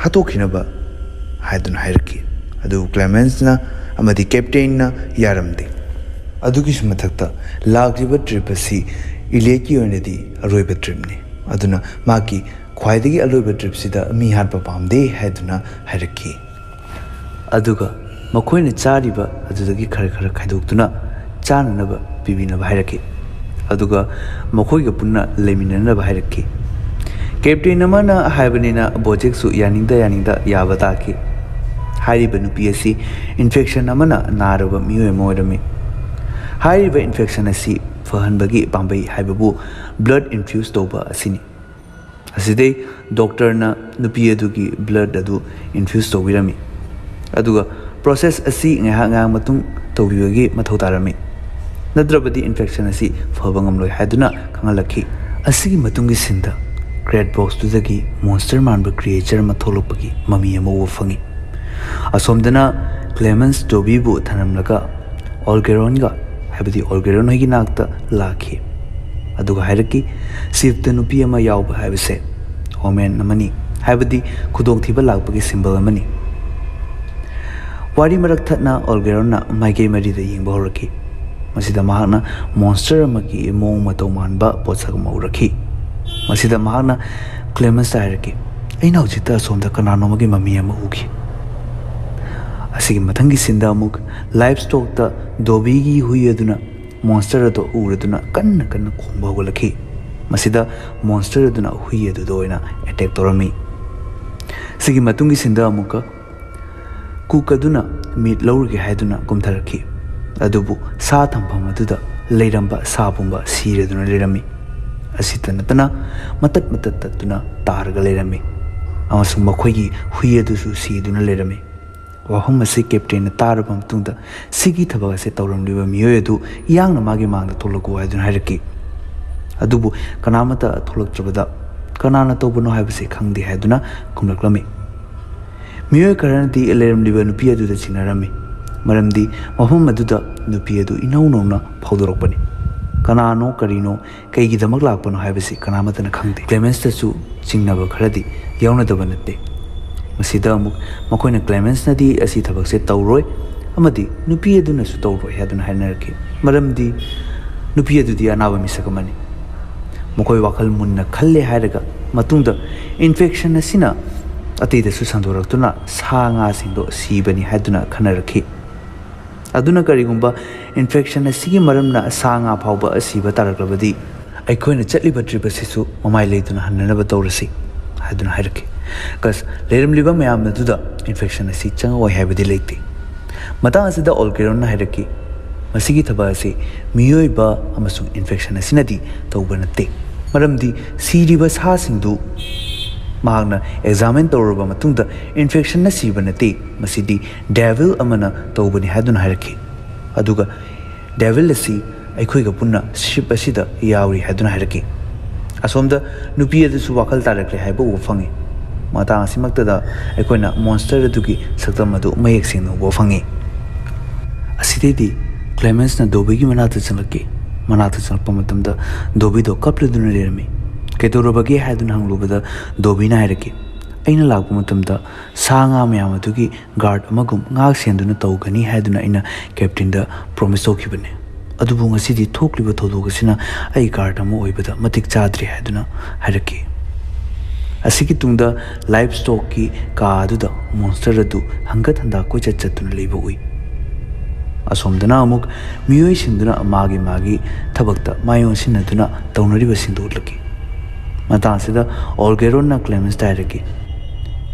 ꯍꯥꯠꯇꯣꯛꯈꯤꯅꯕ ꯍꯥꯏꯗꯨꯅ ꯍꯥꯏꯔꯛꯈꯤ꯫ ꯑꯗꯨꯕꯨ ꯀ꯭ꯂꯦꯃꯦꯟꯁꯅ ꯑꯃꯗꯤ ꯀꯦꯞꯇꯦꯟꯅ ꯌꯥꯔꯝꯗꯦ꯫ ꯑꯗꯨꯒꯤꯁꯨ ꯃꯊꯛꯇ, ꯂꯥꯛꯂꯤꯕ ꯇ꯭ꯔꯤꯞ ꯑꯁꯤ ꯏꯂꯤꯌꯠꯀꯤ ꯑꯣꯏꯅꯗꯤ ꯑꯔꯣꯏꯕ ꯇ꯭ꯔꯤꯞꯅꯤ, ꯑꯗꯨꯅ ꯃꯍꯥꯛꯀꯤ ꯈ꯭ꯋꯥꯏꯗꯒꯤ ꯑꯂꯣꯏꯕ ꯇ꯭ꯔꯤꯞꯁꯤꯗ ꯃꯤ ꯍꯥꯠꯄ ꯄꯥꯝꯗꯦ ꯍꯥꯏꯗꯨꯅ ꯍꯥꯏꯔꯛꯈꯤ꯫ ꯑꯗꯨꯒ ꯃꯈꯣꯏꯅ ꯆꯥꯔꯤꯕ ꯑꯗꯨꯗꯒꯤ ꯈꯔ ꯈꯔ ꯈꯥꯏꯗꯣꯛꯇꯨꯅ ꯆꯥꯅꯅꯕ ꯄꯤꯕꯤꯅꯕ ꯍꯥꯏꯔꯛꯈꯤ꯫ ꯑꯗꯨꯒ ꯃꯈꯣꯏꯒ ꯄꯨꯟꯅ ꯂꯩꯃꯤꯟꯅꯅꯕ ꯍꯥꯏꯔꯛꯈꯤ꯫ ꯀꯦꯞꯇꯦꯟ ꯑꯃꯅ ꯍꯥꯏꯕꯅꯤꯅ ꯕꯣꯖꯦꯛꯁꯨ ꯌꯥꯅꯤꯡꯗ ꯌꯥꯅꯤꯡꯗ ꯌꯥꯕ ꯇꯥꯈꯤ꯫ ꯍꯥꯏꯔꯤꯕ ꯅꯨꯄꯤ ꯑꯁꯤ ꯏꯟꯐꯦꯛꯁꯟ ꯑꯃꯅ ꯅꯥꯔꯕ ꯃꯤꯑꯣꯏ ꯑꯃ ꯑꯣꯏꯔꯝꯃꯤ꯫ ꯍꯥꯏꯔꯤꯕ ꯏꯟꯐꯦꯛꯁꯟ ꯑꯁꯤ ꯐꯍꯟꯕꯒꯤ ꯄꯥꯝꯕꯩ ꯍꯥꯏꯕꯕꯨ ꯕ꯭ꯂꯗ ꯏꯟꯐ꯭ꯌꯨꯁ ꯇꯧꯕ ꯑꯁꯤꯅꯤ꯫ ꯑꯁꯤꯗꯩ ꯗꯣꯛꯇꯔꯅ ꯅꯨꯄꯤ ꯑꯗꯨꯒꯤ ꯕ꯭ꯂꯗ ꯑꯗꯨ ꯏꯟꯐ꯭ꯌꯨꯁ ꯇꯧꯕꯤꯔꯝꯃꯤ, ꯑꯗꯨꯒ ꯄ꯭ꯔꯣꯁꯦꯁ ꯑꯁꯤ ꯉꯥꯏꯍꯥꯛ ꯉꯥꯏꯍꯥꯛ ꯃꯇꯨꯡ ꯇꯧꯕꯤꯕꯒꯤ ꯃꯊꯧ ꯇꯥꯔꯝꯃꯤ, ꯅꯠꯇ꯭ꯔꯕꯗꯤ ꯏꯟꯐꯦꯛꯁꯟ ꯑꯁꯤ ꯐꯕ ꯉꯝꯂꯣꯏ ꯍꯥꯏꯗꯨꯅ ꯈꯪꯍꯜꯂꯛꯈꯤ꯫ ꯑꯁꯤꯒꯤ ꯃꯇꯨꯡꯒꯤ ꯁꯤꯟꯗ ꯀ꯭ꯔꯦꯠ ꯕꯣꯛꯁꯇꯨꯗꯒꯤ ꯃꯣꯟꯁꯇꯔ ꯃꯥꯟꯕ ꯀ꯭ꯔꯤꯌꯦꯆꯔ ꯑꯃ ꯊꯣꯛꯂꯛꯄꯒꯤ ꯃꯃꯤ ꯑꯃ ꯎꯕ ꯐꯪꯉꯤ꯫ ꯑꯁꯣꯝꯗꯅ ꯀ꯭ꯂꯦꯃꯦꯟꯁ ꯗꯣꯕꯤꯕꯨ ꯊꯅꯝꯂꯒ ꯑꯣꯜꯒꯦꯔꯣꯟꯒ, ꯍꯥꯏꯕꯗꯤ ꯑꯣꯜꯒꯦꯔꯣꯟ ꯍꯣꯏꯒꯤ ꯅꯥꯛꯇ ꯂꯥꯛꯈꯤ, ꯑꯗꯨꯒ ꯍꯥꯏꯔꯛꯈꯤ, "ꯁꯤꯞꯇ ꯅꯨꯄꯤ ꯑꯃ ꯌꯥꯎꯕ ꯍꯥꯏꯕꯁꯦ ꯑꯣꯃꯦꯟ ꯑꯃꯅꯤ, ꯍꯥꯏꯕꯗꯤ ꯈꯨꯗꯣꯡꯊꯤꯕ ꯂꯥꯛꯄꯒꯤ ꯁꯤꯝꯕꯜ ꯑꯃꯅꯤ"꯫ ꯋꯥꯔꯤ ꯃꯔꯛ ꯊꯠꯅ ꯑꯣꯜꯒꯦꯔꯣꯟꯅ ꯃꯥꯏꯀꯩ ꯃꯔꯤꯗ ꯌꯦꯡꯕ ꯍꯧꯔꯛꯈꯤ꯫ ꯃꯁꯤꯗ ꯃꯍꯥꯛꯅ ꯃꯣꯟꯁꯇꯔ ꯑꯃꯒꯤ ꯃꯑꯣꯡ ꯃꯇꯧ ꯃꯥꯟꯕ ꯄꯣꯠꯁꯛ ꯑꯃ ꯎꯔꯛꯈꯤ꯫ ꯃꯁꯤꯗ ꯃꯍꯥꯛꯅ ꯀ꯭ꯂꯦꯃꯦꯟꯁꯇ ꯍꯥꯏꯔꯛꯈꯤ, "ꯑꯩꯅ ꯍꯧꯖꯤꯛꯇ ꯑꯁꯣꯝꯗ ꯀꯅꯥꯅꯣ ꯑꯃꯒꯤ ꯃꯃꯤ ꯑꯃ ꯎꯈꯤ"꯫ ꯑꯁꯤꯒꯤ ꯃꯊꯪꯒꯤ ꯁꯤꯟꯗ ꯑꯃꯨꯛ ꯂꯥꯏꯐ ꯁ꯭ꯇꯣꯛꯇ ꯗꯣꯕꯤꯒꯤ ꯍꯨꯏ ꯑꯗꯨꯅ ꯃꯣꯟꯁꯇꯔ ꯑꯗꯨ ꯎꯔꯗꯨꯅ ꯀꯟꯅ ꯀꯟꯅ ꯈꯣꯡꯕ ꯍꯧꯒꯠꯂꯛꯈꯤ꯫ ꯃꯁꯤꯗ ꯃꯣꯟꯁꯇꯔ ꯑꯗꯨꯅ ꯍꯨꯏ ꯑꯗꯨꯗ ꯑꯣꯏꯅ ꯑꯦꯇꯦꯛ ꯇꯧꯔꯝꯃꯤ꯫ ꯁꯤꯒꯤ ꯃꯇꯨꯡꯒꯤ ꯁꯤꯟꯗ ꯑꯃꯨꯛꯀ ꯀꯨꯛ ꯑꯗꯨꯅ ꯃꯤꯠ ꯂꯧꯔꯨꯒꯦ ꯍꯥꯏꯗꯨꯅ ꯀꯨꯝꯊꯔꯛꯈꯤ꯫ ꯑꯗꯨꯕꯨ ꯁꯥ ꯊꯝꯐꯝ ꯑꯗꯨꯗ ꯂꯩꯔꯝꯕ ꯁꯥ ꯄꯨꯝꯕ ꯁꯤꯔꯗꯨꯅ ꯂꯩꯔꯝꯃꯤ꯫ ꯑꯁꯤꯇ ꯅꯠꯇꯅ ꯃꯇꯠ ꯃꯇꯠ ꯇꯠꯇꯨꯅ ꯇꯥꯔꯒ ꯂꯩꯔꯝꯃꯤ꯫ ꯑꯃꯁꯨꯡ ꯃꯈꯣꯏꯒꯤ ꯍꯨꯏ ꯑꯗꯨꯁꯨ ꯁꯤꯗꯨꯅ ꯂꯩꯔꯝꯃꯤ꯫ ꯋꯥꯐꯝ ꯑꯁꯤ ꯀꯦꯞꯇꯦꯟꯅ ꯇꯥꯔꯕ ꯃꯇꯨꯡꯗ, "ꯁꯤꯒꯤ ꯊꯕꯛ ꯑꯁꯤ ꯇꯧꯔꯝꯂꯤꯕ ꯃꯤꯑꯣꯏ ꯑꯗꯨ ꯌꯥꯡꯅ ꯃꯥꯒꯤ ꯃꯥꯡꯗ ꯊꯣꯛꯂꯛꯎ" ꯍꯥꯏꯗꯨꯅ ꯍꯥꯏꯔꯛꯈꯤ꯫ ꯑꯗꯨꯕꯨ ꯀꯅꯥꯃꯠꯇ ꯊꯣꯛꯂꯛꯇ꯭ꯔꯕꯗ, "ꯀꯅꯥꯅ ꯇꯧꯕꯅꯣ ꯍꯥꯏꯕꯁꯤ ꯈꯪꯗꯦ" ꯍꯥꯏꯗꯨꯅ ꯈꯨꯝꯂꯛꯂꯝꯃꯤ꯫ ꯃꯤꯑꯣꯏ ꯈꯔꯅꯗꯤ ꯂꯩꯔꯝꯂꯤꯕ ꯅꯨꯄꯤ ꯑꯗꯨꯗ ꯆꯤꯡꯅꯔꯝꯃꯤ, ꯃꯔꯝꯗꯤ ꯃꯐꯝ ꯑꯗꯨꯗ ꯅꯨꯄꯤ ꯑꯗꯨ ꯏꯅꯧ ꯅꯧꯅ ꯐꯥꯎꯗꯣꯔꯛꯄꯅꯤ꯫ ꯀꯅꯥꯅꯣ, ꯀꯔꯤꯅꯣ, ꯀꯩꯒꯤꯗꯃꯛ ꯂꯥꯛꯄꯅꯣ ꯍꯥꯏꯕꯁꯤ ꯀꯅꯥꯃꯠꯇꯅ ꯈꯪꯗꯦ꯫ ꯀ꯭ꯂꯦꯃꯦꯟꯁꯇꯁꯨ ꯆꯤꯡꯅꯕ ꯈꯔꯗꯤ ꯌꯥꯎꯅꯗꯕ ꯅꯠꯇꯦ꯫ ꯃꯁꯤꯗ ꯑꯃꯨꯛ ꯃꯈꯣꯏꯅ ꯀ꯭ꯂꯦꯃꯦꯟꯁꯅꯗꯤ ꯑꯁꯤ ꯊꯕꯛꯁꯦ ꯇꯧꯔꯣꯏ ꯑꯃꯗꯤ ꯅꯨꯄꯤ ꯑꯗꯨꯅꯁꯨ ꯇꯧꯔꯣꯏ ꯍꯥꯏꯗꯨꯅ ꯍꯥꯏꯅꯔꯛꯈꯤ, ꯃꯔꯝꯗꯤ ꯅꯨꯄꯤ ꯑꯗꯨꯗꯤ ꯑꯅꯥꯕ ꯃꯤꯁꯛ ꯑꯃꯅꯤ꯫ ꯃꯈꯣꯏ ꯋꯥꯈꯜ ꯃꯨꯟꯅ ꯈꯜꯂꯦ ꯍꯥꯏꯔꯒ ꯃꯇꯨꯡꯗ ꯏꯟꯐꯦꯛꯁꯟ ꯑꯁꯤꯅ ꯑꯇꯩꯗꯁꯨ ꯁꯟꯗꯣꯔꯛꯇꯨꯅ ꯁꯥ ꯉꯥꯁꯤꯡꯗꯣ ꯁꯤꯕꯅꯤ ꯍꯥꯏꯗꯨꯅ ꯈꯟꯅꯔꯛꯈꯤ꯫ ꯑꯗꯨꯅ ꯀꯔꯤꯒꯨꯝꯕ ꯏꯟꯐꯦꯛꯁꯟ ꯑꯁꯤꯒꯤ ꯃꯔꯝꯅ ꯁꯥ ꯉꯥ ꯐꯥꯎꯕ ꯑꯁꯤꯕ ꯇꯥꯔꯛꯂꯕꯗꯤ, ꯑꯩꯈꯣꯏꯅ ꯆꯠꯂꯤꯕ ꯇ꯭ꯔꯤꯞ ꯑꯁꯤꯁꯨ ꯃꯃꯥꯏ ꯂꯩꯗꯨꯅ ꯍꯟꯅꯅꯕ ꯇꯧꯔꯁꯤ ꯍꯥꯏꯗꯨꯅ ꯍꯥꯏꯔꯛꯈꯤ꯫ ꯀꯁ, ꯂꯩꯔꯝꯂꯤꯕ ꯃꯌꯥꯝ ꯑꯗꯨꯗ ꯏꯟꯐꯦꯛꯁꯟ ꯑꯁꯤ ꯆꯪꯉꯛꯑꯣꯏ ꯍꯥꯏꯕꯗꯤ ꯂꯩꯇꯦ꯫ ꯃꯇꯥꯡ ꯑꯁꯤꯗ ꯑꯣꯜꯀꯦꯔꯣꯟꯅ ꯍꯥꯏꯔꯛꯈꯤ, "ꯃꯁꯤꯒꯤ ꯊꯕꯛ ꯑꯁꯤ ꯃꯤꯑꯣꯏꯕ ꯑꯃꯁꯨꯡ ꯏꯟꯐꯦꯛꯁꯟ ꯑꯁꯤꯅꯗꯤ ꯇꯧꯕ ꯅꯠꯇꯦ, ꯃꯔꯝꯗꯤ ꯁꯤꯔꯤꯕ ꯁꯥꯁꯤꯡꯗꯨ ꯃꯍꯥꯛꯅ ꯑꯦꯛꯖꯥꯃꯤꯟ ꯇꯧꯔꯕ ꯃꯇꯨꯡꯗ ꯏꯟꯐꯦꯛꯁꯟꯅ ꯁꯤꯕ ꯅꯠꯇꯦ, ꯃꯁꯤꯗꯤ ꯗꯦꯚꯤꯜ ꯑꯃꯅ ꯇꯧꯕꯅꯤ" ꯍꯥꯏꯗꯨꯅ ꯍꯥꯏꯔꯛꯈꯤ꯫ ꯑꯗꯨꯒ ꯗꯦꯚꯤꯜ ꯑꯁꯤ ꯑꯩꯈꯣꯏꯒ ꯄꯨꯟꯅ ꯁꯤꯞ ꯑꯁꯤꯗ ꯌꯥꯎꯔꯤ ꯍꯥꯏꯗꯨꯅ ꯍꯥꯏꯔꯛꯈꯤ꯫ ꯑꯁꯣꯝꯗ ꯅꯨꯄꯤ ꯑꯗꯨꯁꯨ ꯋꯥꯈꯜ ꯇꯥꯔꯛꯂꯦ ꯍꯥꯏꯕ ꯎꯕ ꯐꯪꯉꯤ꯫ ꯃꯇꯥꯡ ꯑꯁꯤꯃꯛꯇꯗ ꯑꯩꯈꯣꯏꯅ ꯃꯣꯟꯁꯇꯔ ꯑꯗꯨꯒꯤ ꯁꯛꯇꯝ ꯑꯗꯨ ꯃꯌꯦꯛ ꯁꯦꯡꯅ ꯎꯕ ꯐꯪꯉꯤ꯫ ꯑꯁꯤꯗꯩꯗꯤ ꯀ꯭ꯂꯦꯃꯦꯟꯁꯅ ꯗꯣꯕꯤꯒꯤ ꯃꯅꯥꯛꯇ ꯆꯪꯂꯛꯈꯤ꯫ ꯃꯅꯥꯛꯇ ꯆꯪꯂꯛꯄ ꯃꯇꯝꯗ ꯗꯣꯕꯤꯗꯣ ꯀꯞꯂꯗꯨꯅ ꯂꯩꯔꯝꯃꯤ꯫ "ꯀꯩꯗꯧꯔꯕꯒꯦ?" ꯍꯥꯏꯗꯨꯅ ꯍꯪꯂꯨꯕꯗ ꯗꯣꯕꯤꯅ ꯍꯥꯏꯔꯛꯈꯤ, "ꯑꯩꯅ ꯂꯥꯛꯄ ꯃꯇꯝꯗ ꯁꯥ ꯉꯥ ꯃꯌꯥꯝ ꯑꯗꯨꯒꯤ ꯒꯥꯔꯗ ꯑꯃꯒꯨꯝ ꯉꯥꯛ ꯁꯦꯟꯗꯨꯅ ꯇꯧꯒꯅꯤ ꯍꯥꯏꯗꯨꯅ ꯑꯩꯅ ꯀꯦꯞꯇꯦꯟꯗ ꯄ꯭ꯔꯣꯃꯤꯁ ꯇꯧꯈꯤꯕꯅꯤ꯫ ꯑꯗꯨꯕꯨ ꯉꯁꯤꯗꯤ ꯊꯣꯛꯂꯤꯕ ꯊꯧꯗꯣꯛ ꯑꯁꯤꯅ ꯑꯩ ꯒꯥꯔꯗ ꯑꯃ ꯑꯣꯏꯕꯗ ꯃꯇꯤꯛ ꯆꯥꯗ꯭ꯔꯦ" ꯍꯥꯏꯗꯨꯅ ꯍꯥꯏꯔꯛꯈꯤ꯫ ꯑꯁꯤꯒꯤ ꯇꯨꯡꯗ ꯂꯥꯏꯐ ꯁ꯭ꯇꯣꯛꯀꯤ ꯀꯥ ꯑꯗꯨꯗ ꯃꯣꯟꯁꯇꯔ ꯑꯗꯨ ꯍꯪꯒꯠ ꯍꯟꯗꯥ ꯀꯣꯏꯆꯠ ꯆꯠꯇꯨꯅ ꯂꯩꯕ ꯎꯏ꯫ ꯑꯁꯣꯝꯗꯅ ꯑꯃꯨꯛ ꯃꯤꯑꯣꯏꯁꯤꯡꯗꯨꯅ ꯃꯥꯒꯤ ꯃꯥꯒꯤ ꯊꯕꯛꯇ ꯃꯥꯏ ꯑꯣꯟꯁꯤꯟꯅꯗꯨꯅ ꯇꯧꯅꯔꯤꯕꯁꯤꯡꯗꯨ ꯎꯠꯂꯛꯈꯤ꯫ ꯃꯇꯥꯡꯁꯤꯗ ꯑꯣꯜꯒꯦꯔꯣꯟꯅ ꯀ꯭ꯂꯦꯃꯦꯟꯁꯇ ꯍꯥꯏꯔꯛꯈꯤ,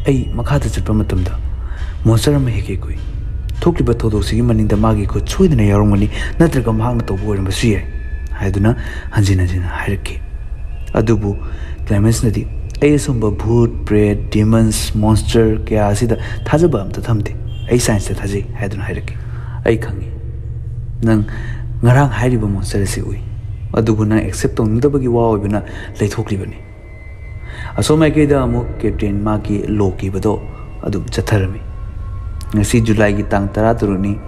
"ꯑꯩ ꯃꯈꯥꯗ ꯆꯠꯄ ꯃꯇꯝꯗ ꯃꯣꯟꯁꯇꯔ ꯑꯃ ꯍꯦꯛ ꯍꯦꯛ ꯎꯏ꯫ ꯊꯣꯛꯂꯤꯕ ꯊꯧꯗꯣꯛꯁꯤꯒꯤ ꯃꯅꯤꯡꯗ ꯃꯥꯒꯤ ꯈꯨꯠ ꯁꯣꯏꯗꯅ ꯌꯥꯎꯔꯝꯒꯅꯤ, ꯅꯠꯇ꯭ꯔꯒ ꯃꯍꯥꯛꯅ ꯇꯧꯕ ꯑꯣꯏꯔꯝꯕꯁꯨ ꯌꯥꯏ" ꯍꯥꯏꯗꯨꯅ ꯍꯟꯖꯤꯟ ꯍꯟꯖꯤꯟ ꯍꯥꯏꯔꯛꯈꯤ꯫ ꯑꯗꯨꯕꯨ ꯀ꯭ꯂꯦꯃꯦꯟꯁꯅꯗꯤ, "ꯑꯩ ꯑꯁꯨꯝꯕ ꯚꯨꯠ, ꯄ꯭ꯔꯦꯠ, ꯗꯤꯃꯟꯁ, ꯃꯣꯟꯁꯇꯔ ꯀꯌꯥ ꯑꯁꯤꯗ ꯊꯥꯖꯕ ꯑꯝꯇ ꯊꯝꯗꯦ꯫ ꯑꯩ ꯁꯥꯏꯟꯁꯇ ꯊꯥꯖꯩ" ꯍꯥꯏꯗꯨꯅ ꯍꯥꯏꯔꯛꯈꯤ꯫ "ꯑꯩ ꯈꯪꯏ, ꯅꯪ ꯉꯔꯥꯡ ꯍꯥꯏꯔꯤꯕ ꯃꯣꯟꯁꯇꯔ ꯑꯁꯤ ꯎꯏ, ꯑꯗꯨꯕꯨ ꯅꯪ ꯑꯦꯛꯁꯦꯞ ꯇꯧꯅꯤꯡꯗꯕꯒꯤ ꯋꯥ ꯑꯣꯏꯕꯅ ꯂꯩꯊꯣꯛꯂꯤꯕꯅꯤ"꯫ ꯑꯁꯣꯝ ꯃꯥꯏꯀꯩꯗ ꯑꯃꯨꯛ ꯀꯦꯞꯇꯦꯟ ꯃꯥꯀꯤ ꯂꯣ ꯀꯤꯕꯗꯣ ꯑꯗꯨꯝ ꯆꯠꯊꯔꯝꯃꯤ꯫ ꯉꯁꯤ ꯖꯨꯂꯥꯏꯒꯤ ꯇꯥꯡ ꯇꯔꯥꯇꯔꯨꯛꯅꯤ꯫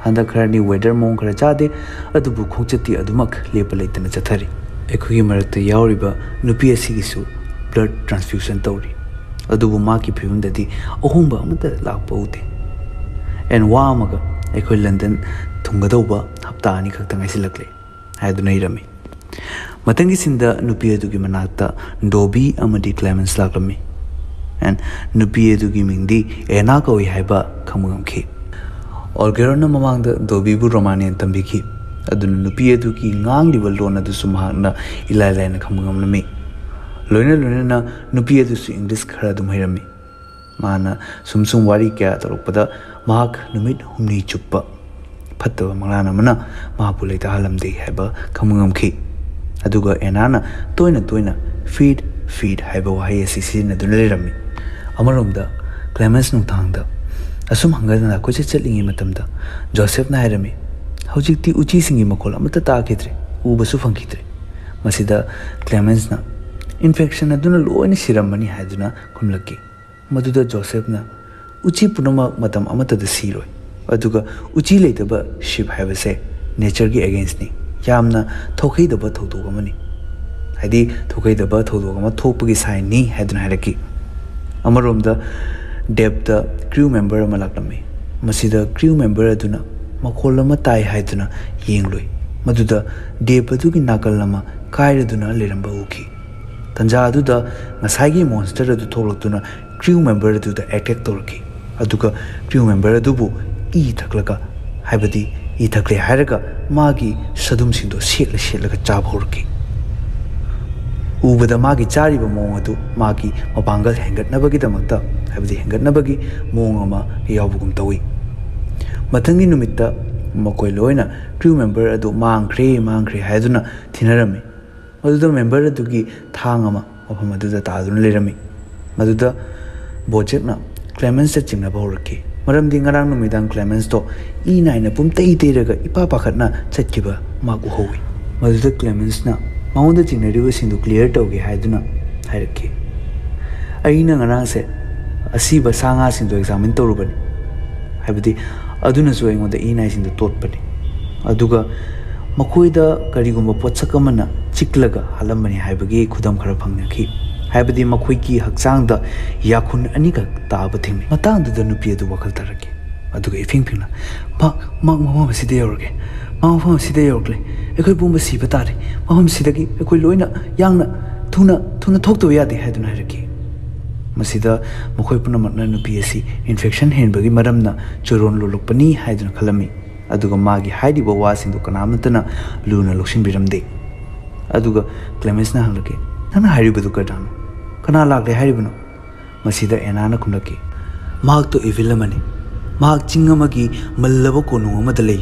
ꯍꯟꯗꯛ ꯈꯔꯅꯤ ꯋꯦꯗꯔ ꯃꯑꯣꯡ ꯈꯔ ꯆꯥꯗꯦ, ꯑꯗꯨꯕꯨ ꯈꯣꯡꯆꯠꯇꯤ ꯑꯗꯨꯃꯛ ꯂꯦꯞꯄ ꯂꯩꯇꯅ ꯆꯠꯊꯔꯤ꯫ ꯑꯩꯈꯣꯏꯒꯤ ꯃꯔꯛꯇ ꯌꯥꯎꯔꯤꯕ ꯅꯨꯄꯤ ꯑꯁꯤꯒꯤꯁꯨ ꯕ꯭ꯂꯗ ꯇ꯭ꯔꯥꯟꯁꯐ꯭ꯌꯨꯖꯟ ꯇꯧꯔꯤ, ꯑꯗꯨꯕꯨ ꯃꯍꯥꯛꯀꯤ ꯐꯤꯕꯝꯗꯗꯤ ꯑꯍꯣꯡꯕ ꯑꯃꯠꯇ ꯂꯥꯛꯄ ꯎꯗꯦ꯫ ꯑꯦꯟ ꯋꯥ ꯑꯃꯒ ꯑꯩꯈꯣꯏ ꯂꯟꯗꯟ ꯊꯨꯡꯒꯗꯧꯕ ꯍꯞꯇꯥ ꯑꯅꯤ ꯈꯛꯇ ꯉꯥꯏꯁꯤꯜꯂꯛꯂꯦ ꯍꯥꯏꯗꯨꯅ ꯏꯔꯝꯃꯤ꯫ ꯃꯊꯪꯒꯤ ꯁꯤꯟꯗ ꯅꯨꯄꯤ ꯑꯗꯨꯒꯤ ꯃꯅꯥꯛꯇ ꯗꯣꯕꯤ ꯑꯃꯗꯤ ꯀ꯭ꯂꯦꯃꯦꯟꯁ ꯂꯥꯛꯂꯝꯃꯤ꯫ ꯑꯦꯟ ꯅꯨꯄꯤ ꯑꯗꯨꯒꯤ ꯃꯤꯡꯗꯤ ꯑꯦꯅꯥ ꯀꯧꯏ ꯍꯥꯏꯕ ꯈꯪꯕ ꯉꯝꯈꯤ꯫ ꯑꯣꯜꯒꯦꯔꯣꯟꯅ ꯃꯃꯥꯡꯗ ꯗꯣꯕꯤꯕꯨ ꯔꯣꯃꯥꯅꯤꯌꯥꯟ ꯇꯝꯕꯤꯈꯤ, ꯑꯗꯨꯅ ꯅꯨꯄꯤ ꯑꯗꯨꯒꯤ ꯉꯥꯡꯂꯤꯕ ꯂꯣꯟ ꯑꯗꯨꯁꯨ ꯃꯍꯥꯛꯅ ꯏꯂꯥꯏ ꯂꯥꯏꯅ ꯈꯪꯕ ꯉꯝꯂꯝꯃꯤ꯫ ꯂꯣꯏꯅ ꯂꯣꯏꯅꯅ ꯅꯨꯄꯤ ꯑꯗꯨꯁꯨ ꯏꯪꯂꯤꯁ ꯈꯔ ꯑꯗꯨꯝ ꯍꯩꯔꯝꯃꯤ꯫ ꯃꯥꯅ ꯁꯨꯝ ꯁꯨꯝ ꯋꯥꯔꯤ ꯀꯌꯥ ꯇꯧꯔꯛꯄꯗ ꯃꯍꯥꯛ ꯅꯨꯃꯤꯠ ꯍꯨꯝꯅꯤ ꯆꯨꯞꯄ ꯐꯠꯇꯕ ꯃꯪꯂꯥꯟ ꯑꯃꯅ ꯃꯍꯥꯛꯄꯨ ꯂꯩꯇꯥꯍꯜꯂꯝꯗꯦ ꯍꯥꯏꯕ ꯈꯪꯕ ꯉꯝꯈꯤ꯫ ꯑꯗꯨꯒ ꯑꯦꯅꯥꯅ ꯇꯣꯏꯅ ꯇꯣꯏꯅ "ꯐꯤꯗ, ꯐꯤꯗ" ꯍꯥꯏꯕ ꯋꯥꯍꯩ ꯑꯁꯤ ꯁꯤꯖꯤꯟꯅꯗꯨꯅ ꯂꯩꯔꯝꯃꯤ꯫ ꯑꯃꯔꯣꯝꯗ ꯀ꯭ꯂꯦꯃꯦꯟꯁ ꯅꯨꯡꯗꯥꯡꯗ ꯑꯁꯨꯝ ꯍꯪꯒꯠ ꯍꯟꯗ ꯀꯣꯏꯆꯠ ꯆꯠꯂꯤꯉꯩ ꯃꯇꯝꯗ ꯖꯣꯁꯦꯐꯅ ꯍꯥꯏꯔꯝꯃꯤ, "ꯍꯧꯖꯤꯛꯇꯤ ꯎꯆꯤꯁꯤꯡꯒꯤ ꯃꯈꯣꯜ ꯑꯃꯠꯇ ꯇꯥꯈꯤꯗ꯭ꯔꯦ, ꯎꯕꯁꯨ ꯐꯪꯈꯤꯗ꯭ꯔꯦ"꯫ ꯃꯁꯤꯗ ꯀ꯭ꯂꯦꯃꯦꯟꯁꯅ, "ꯏꯟꯐꯦꯛꯁꯟ ꯑꯗꯨꯅ ꯂꯣꯏꯅ ꯁꯤꯔꯝꯃꯅꯤ" ꯍꯥꯏꯗꯨꯅ ꯈꯨꯝꯂꯛꯈꯤ꯫ ꯃꯗꯨꯗ ꯖꯣꯁꯦꯐꯅ, "ꯎꯆꯤ ꯄꯨꯝꯅꯃꯛ ꯃꯇꯝ ꯑꯃꯠꯇꯗ ꯁꯤꯔꯣꯏ, ꯑꯗꯨꯒ ꯎꯆꯤ ꯂꯩꯇꯕ ꯁꯤꯞ ꯍꯥꯏꯕꯁꯦ ꯅꯦꯆꯔꯒꯤ ꯑꯦꯒꯦꯟꯁꯅꯤ, ꯌꯥꯝꯅ ꯊꯧꯈꯩꯗꯕ ꯊꯧꯗꯣꯛ ꯑꯃꯅꯤ, ꯍꯥꯏꯗꯤ ꯊꯧꯈꯩꯗꯕ ꯊꯧꯗꯣꯛ ꯑꯃ ꯊꯣꯛꯄꯒꯤ ꯁꯥꯏꯟꯅꯤ" ꯍꯥꯏꯗꯨꯅ ꯍꯥꯏꯔꯛꯈꯤ꯫ ꯑꯃꯔꯣꯝꯗ ꯗꯦꯞꯇ ꯀ꯭ꯔꯤꯎ ꯃꯦꯝꯕꯔ ꯑꯃ ꯂꯥꯛꯂꯝꯃꯤ꯫ ꯃꯁꯤꯗ ꯀ꯭ꯔꯤꯎ ꯃꯦꯝꯕꯔ ꯑꯗꯨꯅ ꯃꯈꯣꯜ ꯑꯃ ꯇꯥꯏ ꯍꯥꯏꯗꯨꯅ ꯌꯦꯡꯂꯨꯏ꯫ ꯃꯗꯨꯗ ꯗꯦꯞ ꯑꯗꯨꯒꯤ ꯅꯥꯀꯜ ꯑꯃ ꯀꯥꯏꯔꯗꯨꯅ ꯂꯩꯔꯝꯕ ꯎꯈꯤ꯫ ꯇꯟꯖꯥ ꯑꯗꯨꯗ ꯉꯁꯥꯏꯒꯤ ꯃꯣꯟꯁꯇꯔ ꯑꯗꯨ ꯊꯣꯛꯂꯛꯇꯨꯅ ꯀ꯭ꯔꯤꯎ ꯃꯦꯝꯕꯔ ꯑꯗꯨꯗ ꯑꯦꯇꯦꯛ ꯇꯧꯔꯛꯈꯤ, ꯑꯗꯨꯒ ꯀ꯭ꯔꯤꯎ ꯃꯦꯝꯕꯔ ꯑꯗꯨꯕꯨ ꯏ ꯊꯛꯂꯒ, ꯍꯥꯏꯕꯗꯤ ꯏ ꯊꯛꯂꯦ ꯍꯥꯏꯔꯒ ꯃꯥꯒꯤ ꯁꯗꯨꯝꯁꯤꯡꯗꯣ ꯁꯦꯠꯂ ꯁꯦꯠꯂꯒ ꯆꯥꯕ ꯍꯧꯔꯛꯈꯤ꯫ ꯎꯕꯗ ꯃꯥꯒꯤ ꯆꯥꯔꯤꯕ ꯃꯑꯣꯡ ꯑꯗꯨ ꯃꯥꯒꯤ ꯃꯄꯥꯡꯒꯜ ꯍꯦꯟꯒꯠꯅꯕꯒꯤꯗꯃꯛꯇ, ꯍꯥꯏꯕꯗꯤ ꯍꯦꯟꯒꯠꯅꯕꯒꯤ ꯃꯑꯣꯡ ꯑꯃ ꯌꯥꯎꯕꯒꯨꯝ ꯇꯧꯏ꯫ ꯃꯊꯪꯒꯤ ꯅꯨꯃꯤꯠꯇ ꯃꯈꯣꯏ ꯂꯣꯏꯅ crew member ꯑꯗꯨ ꯃꯥꯡꯈ꯭ꯔꯦ, ꯃꯥꯡꯈ꯭ꯔꯦ ꯍꯥꯏꯗꯨꯅ ꯊꯤꯅꯔꯝꯃꯤ꯫ ꯃꯗꯨꯗ member ꯑꯗꯨꯒꯤ ꯊꯥꯡ ꯑꯃ ꯃꯐꯝ ꯑꯗꯨꯗ ꯇꯥꯗꯨꯅ ꯂꯩꯔꯝꯃꯤ꯫ ꯃꯗꯨꯗ ꯕꯣꯖꯦꯛꯅ ꯀ꯭ꯂꯦꯃꯦꯟꯁꯇ ꯆꯤꯡꯅꯕ ꯍꯧꯔꯛꯈꯤ, ꯃꯔꯝꯗꯤ ꯉꯔꯥꯡ ꯅꯨꯃꯤꯗꯥꯡ ꯀ꯭ꯂꯦꯃꯦꯟꯁꯇꯣ ꯏ ꯅꯥꯏꯅ ꯄꯨꯝꯇꯩ ꯇꯩꯔꯒ ꯏꯄꯥ ꯄꯥꯈꯠꯅ ꯆꯠꯈꯤꯕ ꯃꯍꯥꯛ ꯎꯍꯧꯏ꯫ ꯃꯗꯨꯗ ꯀ꯭ꯂꯦꯃꯦꯟꯁꯅ ꯃꯉꯣꯟꯗ ꯆꯤꯡꯅꯔꯤꯕꯁꯤꯡꯗꯨ clear ꯇꯧꯒꯦ ꯍꯥꯏꯗꯨꯅ ꯍꯥꯏꯔꯛꯈꯤ꯫ ꯑꯩꯅ ꯉꯔꯥꯡꯁꯦ ꯑꯁꯤꯕ ꯁꯥ ꯉꯥꯁꯤꯡꯗꯣ examine ꯇꯧꯔꯨꯕꯅꯤ, ꯍꯥꯏꯕꯗꯤ ꯑꯗꯨꯅꯁꯨ ꯑꯩꯉꯣꯟꯗ ꯏ ꯅꯥꯏꯁꯤꯡꯗꯣ ꯇꯣꯠꯄꯅꯤ꯫ ꯑꯗꯨꯒ ꯃꯈꯣꯏꯗ ꯀꯔꯤꯒꯨꯝꯕ ꯄꯣꯠꯁꯛ ꯑꯃꯅ ꯆꯤꯛꯂꯒ ꯍꯥꯠꯂꯝꯕꯅꯤ ꯍꯥꯏꯕꯒꯤ ꯈꯨꯗꯝ ꯈꯔ ꯐꯪꯅꯈꯤ, ꯍꯥꯏꯕꯗꯤ ꯃꯈꯣꯏꯒꯤ ꯍꯛꯆꯥꯡꯗ ꯌꯥꯈꯨꯟ ꯑꯅꯤꯈꯛ ꯇꯥꯕ ꯊꯦꯡꯅꯩ꯫ ꯃꯇꯥꯡꯗꯨꯗ ꯅꯨꯄꯤ ꯑꯗꯨ ꯋꯥꯈꯜ ꯇꯥꯔꯛꯈꯤ, ꯑꯗꯨꯒ ꯏꯐꯤꯡ ꯐꯤꯡꯅ, "ꯃꯍꯥꯛ, ꯃꯍꯥꯛ ꯃꯐꯝ ꯑꯁꯤꯗ ꯌꯧꯔꯒꯦ, ꯃꯍꯥꯛ ꯃꯐꯝ ꯑꯁꯤꯗ ꯌꯧꯔꯛꯂꯦ, ꯑꯩꯈꯣꯏ ꯄꯨꯝꯕ ꯁꯤꯕ ꯇꯥꯔꯦ, ꯃꯐꯝꯁꯤꯗꯒꯤ ꯑꯩꯈꯣꯏ ꯂꯣꯏꯅ ꯌꯥꯡꯅ ꯊꯨꯅ, ꯊꯨꯅ ꯊꯣꯛꯇꯕ ꯌꯥꯗꯦ" ꯍꯥꯏꯗꯨꯅ ꯍꯥꯏꯔꯛꯈꯤ꯫ ꯃꯁꯤꯗ ꯃꯈꯣꯏ ꯄꯨꯝꯅꯃꯛꯅ ꯅꯨꯄꯤ ꯑꯁꯤ infection ꯍꯦꯟꯕꯒꯤ ꯃꯔꯝꯅ ꯆꯨꯔꯣꯟ ꯂꯣꯜꯂꯛꯄꯅꯤ ꯍꯥꯏꯗꯨꯅ ꯈꯜꯂꯝꯃꯤ, ꯑꯗꯨꯒ ꯃꯥꯒꯤ ꯍꯥꯏꯔꯤꯕ ꯋꯥꯁꯤꯡꯗꯨ ꯀꯅꯥꯃꯠꯇꯅ ꯂꯨꯅ ꯂꯧꯁꯤꯟꯕꯤꯔꯝꯗꯦ꯫ ꯑꯗꯨꯒ ꯀ꯭ꯂꯦꯃꯦꯟꯁꯅ ꯍꯪꯂꯛꯈꯤ, "ꯅꯪꯅ ꯍꯥꯏꯔꯤꯕꯗꯨ ꯀꯅꯥꯅꯣ? ꯀꯅꯥ ꯂꯥꯛꯂꯦ ꯍꯥꯏꯔꯤꯕꯅꯣ?" ꯃꯁꯤꯗ ꯑꯦꯅꯥꯅ ꯈꯨꯝꯂꯛꯈꯤ, "ꯃꯍꯥꯛꯇꯣ evil ꯑꯃꯅꯤ꯫ ꯃꯍꯥꯛ ꯆꯤꯡ ꯑꯃꯒꯤ ꯃꯜꯂꯕ ꯀꯣꯅꯨꯡ ꯑꯃꯗ ꯂꯩ꯫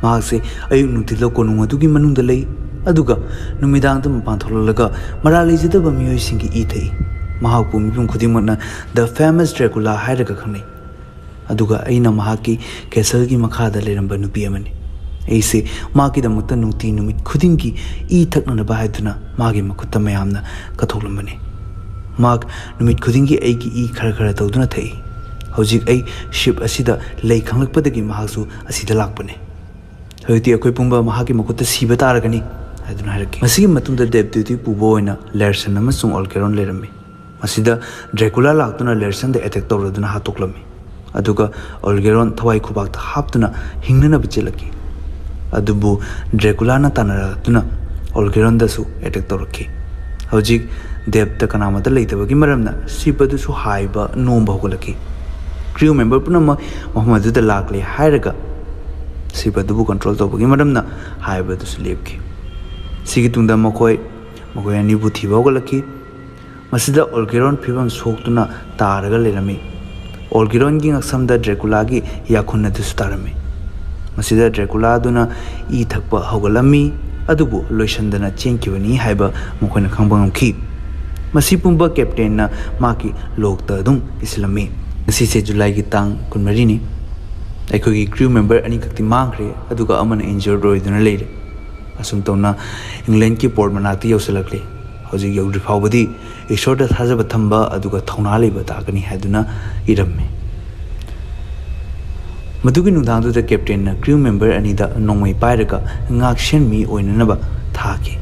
ꯃꯍꯥꯛꯁꯦ ꯑꯌꯨꯛ ꯅꯨꯡꯊꯤꯜꯗ ꯀꯣꯅꯨꯡ ꯑꯗꯨꯒꯤ ꯃꯅꯨꯡꯗ ꯂꯩ, ꯑꯗꯨꯒ ꯅꯨꯃꯤꯗꯥꯡꯗ ꯃꯄꯥꯟ ꯊꯣꯛꯂꯛꯂꯒ ꯃꯔꯥꯜ ꯂꯩꯖꯗꯕ ꯃꯤꯑꯣꯏꯁꯤꯡꯒꯤ ꯏ ꯊꯛꯏ꯫ ꯃꯍꯥꯛꯄꯨ ꯃꯤꯄꯨꯝ ꯈꯨꯗꯤꯡꯃꯛꯅ The Famous Dracula ꯍꯥꯏꯔꯒ ꯈꯪꯅꯩ꯫ ꯑꯗꯨꯒ ꯑꯩꯅ ꯃꯍꯥꯛꯀꯤ castle ꯒꯤ ꯃꯈꯥꯗ ꯂꯩꯔꯝꯕ ꯅꯨꯄꯤ ꯑꯃꯅꯤ꯫ ꯑꯩꯁꯦ ꯃꯍꯥꯛꯀꯤꯗꯃꯛꯇ ꯅꯨꯡꯇꯤ ꯅꯨꯃꯤꯠ ꯈꯨꯗꯤꯡꯒꯤ ꯏ ꯊꯛꯅꯅꯕ ꯍꯥꯏꯗꯨꯅ ꯃꯥꯒꯤ ꯃꯈꯨꯠꯇ ꯃꯌꯥꯝꯅ ꯀꯠꯊꯣꯛꯂꯝꯕꯅꯤ꯫ ꯃꯍꯥꯛ ꯅꯨꯃꯤꯠ ꯈꯨꯗꯤꯡꯒꯤ ꯑꯩꯒꯤ ꯏ ꯈꯔ ꯈꯔ ꯇꯧꯗꯨꯅ ꯊꯛꯏ꯫ ꯍꯧꯖꯤꯛ ꯑꯩ ship ꯑꯁꯤꯗ ꯂꯩ ꯈꯪꯂꯛꯄꯗꯒꯤ ꯃꯍꯥꯛꯁꯨ ꯑꯁꯤꯗ ꯂꯥꯛꯄꯅꯤ꯫ ꯍꯧꯖꯤꯛꯇꯤ ꯑꯩꯈꯣꯏ ꯄꯨꯝꯕ ꯃꯍꯥꯛꯀꯤ ꯃꯈꯨꯠꯇ ꯁꯤꯕ ꯇꯥꯔꯒꯅꯤ" ꯍꯥꯏꯗꯨꯅ ꯍꯥꯏꯔꯛꯈꯤ꯫ ꯃꯁꯤꯒꯤ ꯃꯇꯨꯡꯗ death duty ꯄꯨꯕ ꯑꯣꯏꯅ ꯂꯦꯔꯁꯟ ꯑꯃꯁꯨꯡ ꯑꯣꯜꯒꯦꯔꯣꯟ ꯂꯩꯔꯝꯃꯤ꯫ ꯃꯁꯤꯗ ꯗ꯭ꯔꯦꯀꯨꯂꯥ ꯂꯥꯛꯇꯨꯅ ꯂꯦꯔꯁꯟꯗ attack ꯇꯧꯔꯗꯨꯅ ꯍꯥꯠꯇꯣꯛꯂꯝꯃꯤ꯫ ꯑꯗꯨꯒ ꯑꯣꯜꯒꯦꯔꯣꯟ ꯊꯋꯥꯏ ꯈꯨꯕꯥꯛꯇ ꯍꯥꯞꯇꯨꯅ ꯍꯤꯡꯅꯅꯕ ꯆꯦꯜꯂꯛꯈꯤ꯫ ꯑꯗꯨꯕꯨ ꯗ꯭ꯔꯦꯀꯨꯂꯥꯅ ꯇꯥꯟꯅꯔꯛꯇꯨꯅ ꯑꯣꯜꯒꯦꯔꯣꯟꯗꯁꯨ attack ꯇꯧꯔꯛꯈꯤ꯫ ꯍꯧꯖꯤꯛ deck ꯇ ꯀꯅꯥꯃꯠꯇ ꯂꯩꯇꯕꯒꯤ ꯃꯔꯝꯅ ship ꯑꯗꯨꯁꯨ ꯍꯥꯏꯕ ꯅꯣꯝꯕ ꯍꯧꯒꯠꯂꯛꯈꯤ꯫ Crew member ꯄꯨꯝꯅꯃꯛ ꯃꯐꯝ ꯑꯗꯨꯗ ꯂꯥꯛꯂꯦ ꯍꯥꯏꯔꯒ ꯁꯤꯕ ꯑꯗꯨꯕꯨ ꯀꯟꯇ꯭ꯔꯣꯜ ꯇꯧꯕꯒꯤ ꯃꯔꯝꯅ ꯍꯥꯏꯕꯗꯨꯁꯨ ꯂꯦꯞꯈꯤ꯫ ꯁꯤꯒꯤ ꯇꯨꯡꯗ ꯃꯈꯣꯏ ꯃꯈꯣꯏ ꯑꯅꯤꯕꯨ ꯊꯤꯕ ꯍꯧꯒꯠꯂꯛꯈꯤ꯫ ꯃꯁꯤꯗ ꯑꯣꯜꯒꯦꯔꯣꯟ ꯐꯤꯕꯝ ꯁꯣꯛꯇꯨꯅ ꯇꯥꯔꯒ ꯂꯩꯔꯝꯃꯤ꯫ ꯑꯣꯜꯒꯦꯔꯣꯟꯒꯤ ꯉꯛꯁꯝꯗ ꯗ꯭ꯔꯦꯀꯨꯂꯥꯒꯤ ꯌꯥꯈꯨꯟ ꯑꯗꯨꯁꯨ ꯇꯥꯔꯝꯃꯤ꯫ ꯃꯁꯤꯗ ꯗ꯭ꯔꯦꯀꯨꯂꯥ ꯑꯗꯨꯅ ꯏ ꯊꯛꯄ ꯍꯧꯒꯠꯂꯝꯃꯤ, ꯑꯗꯨꯕꯨ ꯂꯣꯏꯁꯤꯟꯗꯅ ꯆꯦꯟꯈꯤꯕꯅꯤ ꯍꯥꯏꯕ ꯃꯈꯣꯏꯅ ꯈꯪꯕ ꯉꯝꯈꯤ꯫ ꯃꯁꯤ ꯄꯨꯝꯕ ꯀꯦꯞꯇꯦꯟꯅ ꯃꯍꯥꯛꯀꯤ ꯂꯣꯛꯇ ꯑꯗꯨꯝ ꯏꯁꯤꯜꯂꯝꯃꯤ꯫ ꯉꯁꯤꯁꯦ ꯖꯨꯂꯥꯏꯒꯤ ꯇꯥꯡ ꯀꯨꯟꯃꯔꯤꯅꯤ꯫ ꯑꯩꯈꯣꯏꯒꯤ ꯀ꯭ꯔꯤꯎ ꯃꯦꯝꯕꯔ ꯑꯅꯤꯈꯛꯇꯤ ꯃꯥꯡꯈ꯭ꯔꯦ, ꯑꯗꯨꯒ ꯑꯃꯅ ꯏꯟꯖꯔ ꯑꯣꯏꯗꯨꯅ ꯂꯩꯔꯦ꯫ ꯑꯁꯨꯝ ꯇꯧꯅ ꯏꯪꯂꯦꯟꯗꯒꯤ ꯄꯣꯔꯠ ꯃꯅꯥꯛꯇ ꯌꯧꯁꯤꯜꯂꯛꯂꯦ꯫ ꯍꯧꯖꯤꯛ ꯌꯧꯗ꯭ꯔꯤ ꯐꯥꯎꯕꯗꯤ ꯏꯁꯣꯔꯗ ꯊꯥꯖꯕ ꯊꯝꯕ ꯑꯗꯨꯒ ꯊꯧꯅꯥ ꯂꯩꯕ ꯇꯥꯛꯀꯅꯤ ꯍꯥꯏꯗꯨꯅ ꯏꯔꯝꯃꯤ꯫ ꯃꯗꯨꯒꯤ ꯅꯨꯡꯗꯥꯡꯗꯨꯗ ꯀꯦꯞꯇꯦꯟꯅ ꯀ꯭ꯔꯤꯎ ꯃꯦꯝꯕꯔ ꯑꯅꯤꯗ ꯅꯣꯡꯃꯩ ꯄꯥꯏꯔꯒ ꯉꯥꯛꯁꯦꯟ ꯃꯤ ꯑꯣꯏꯅꯅꯕ ꯊꯥꯈꯤ,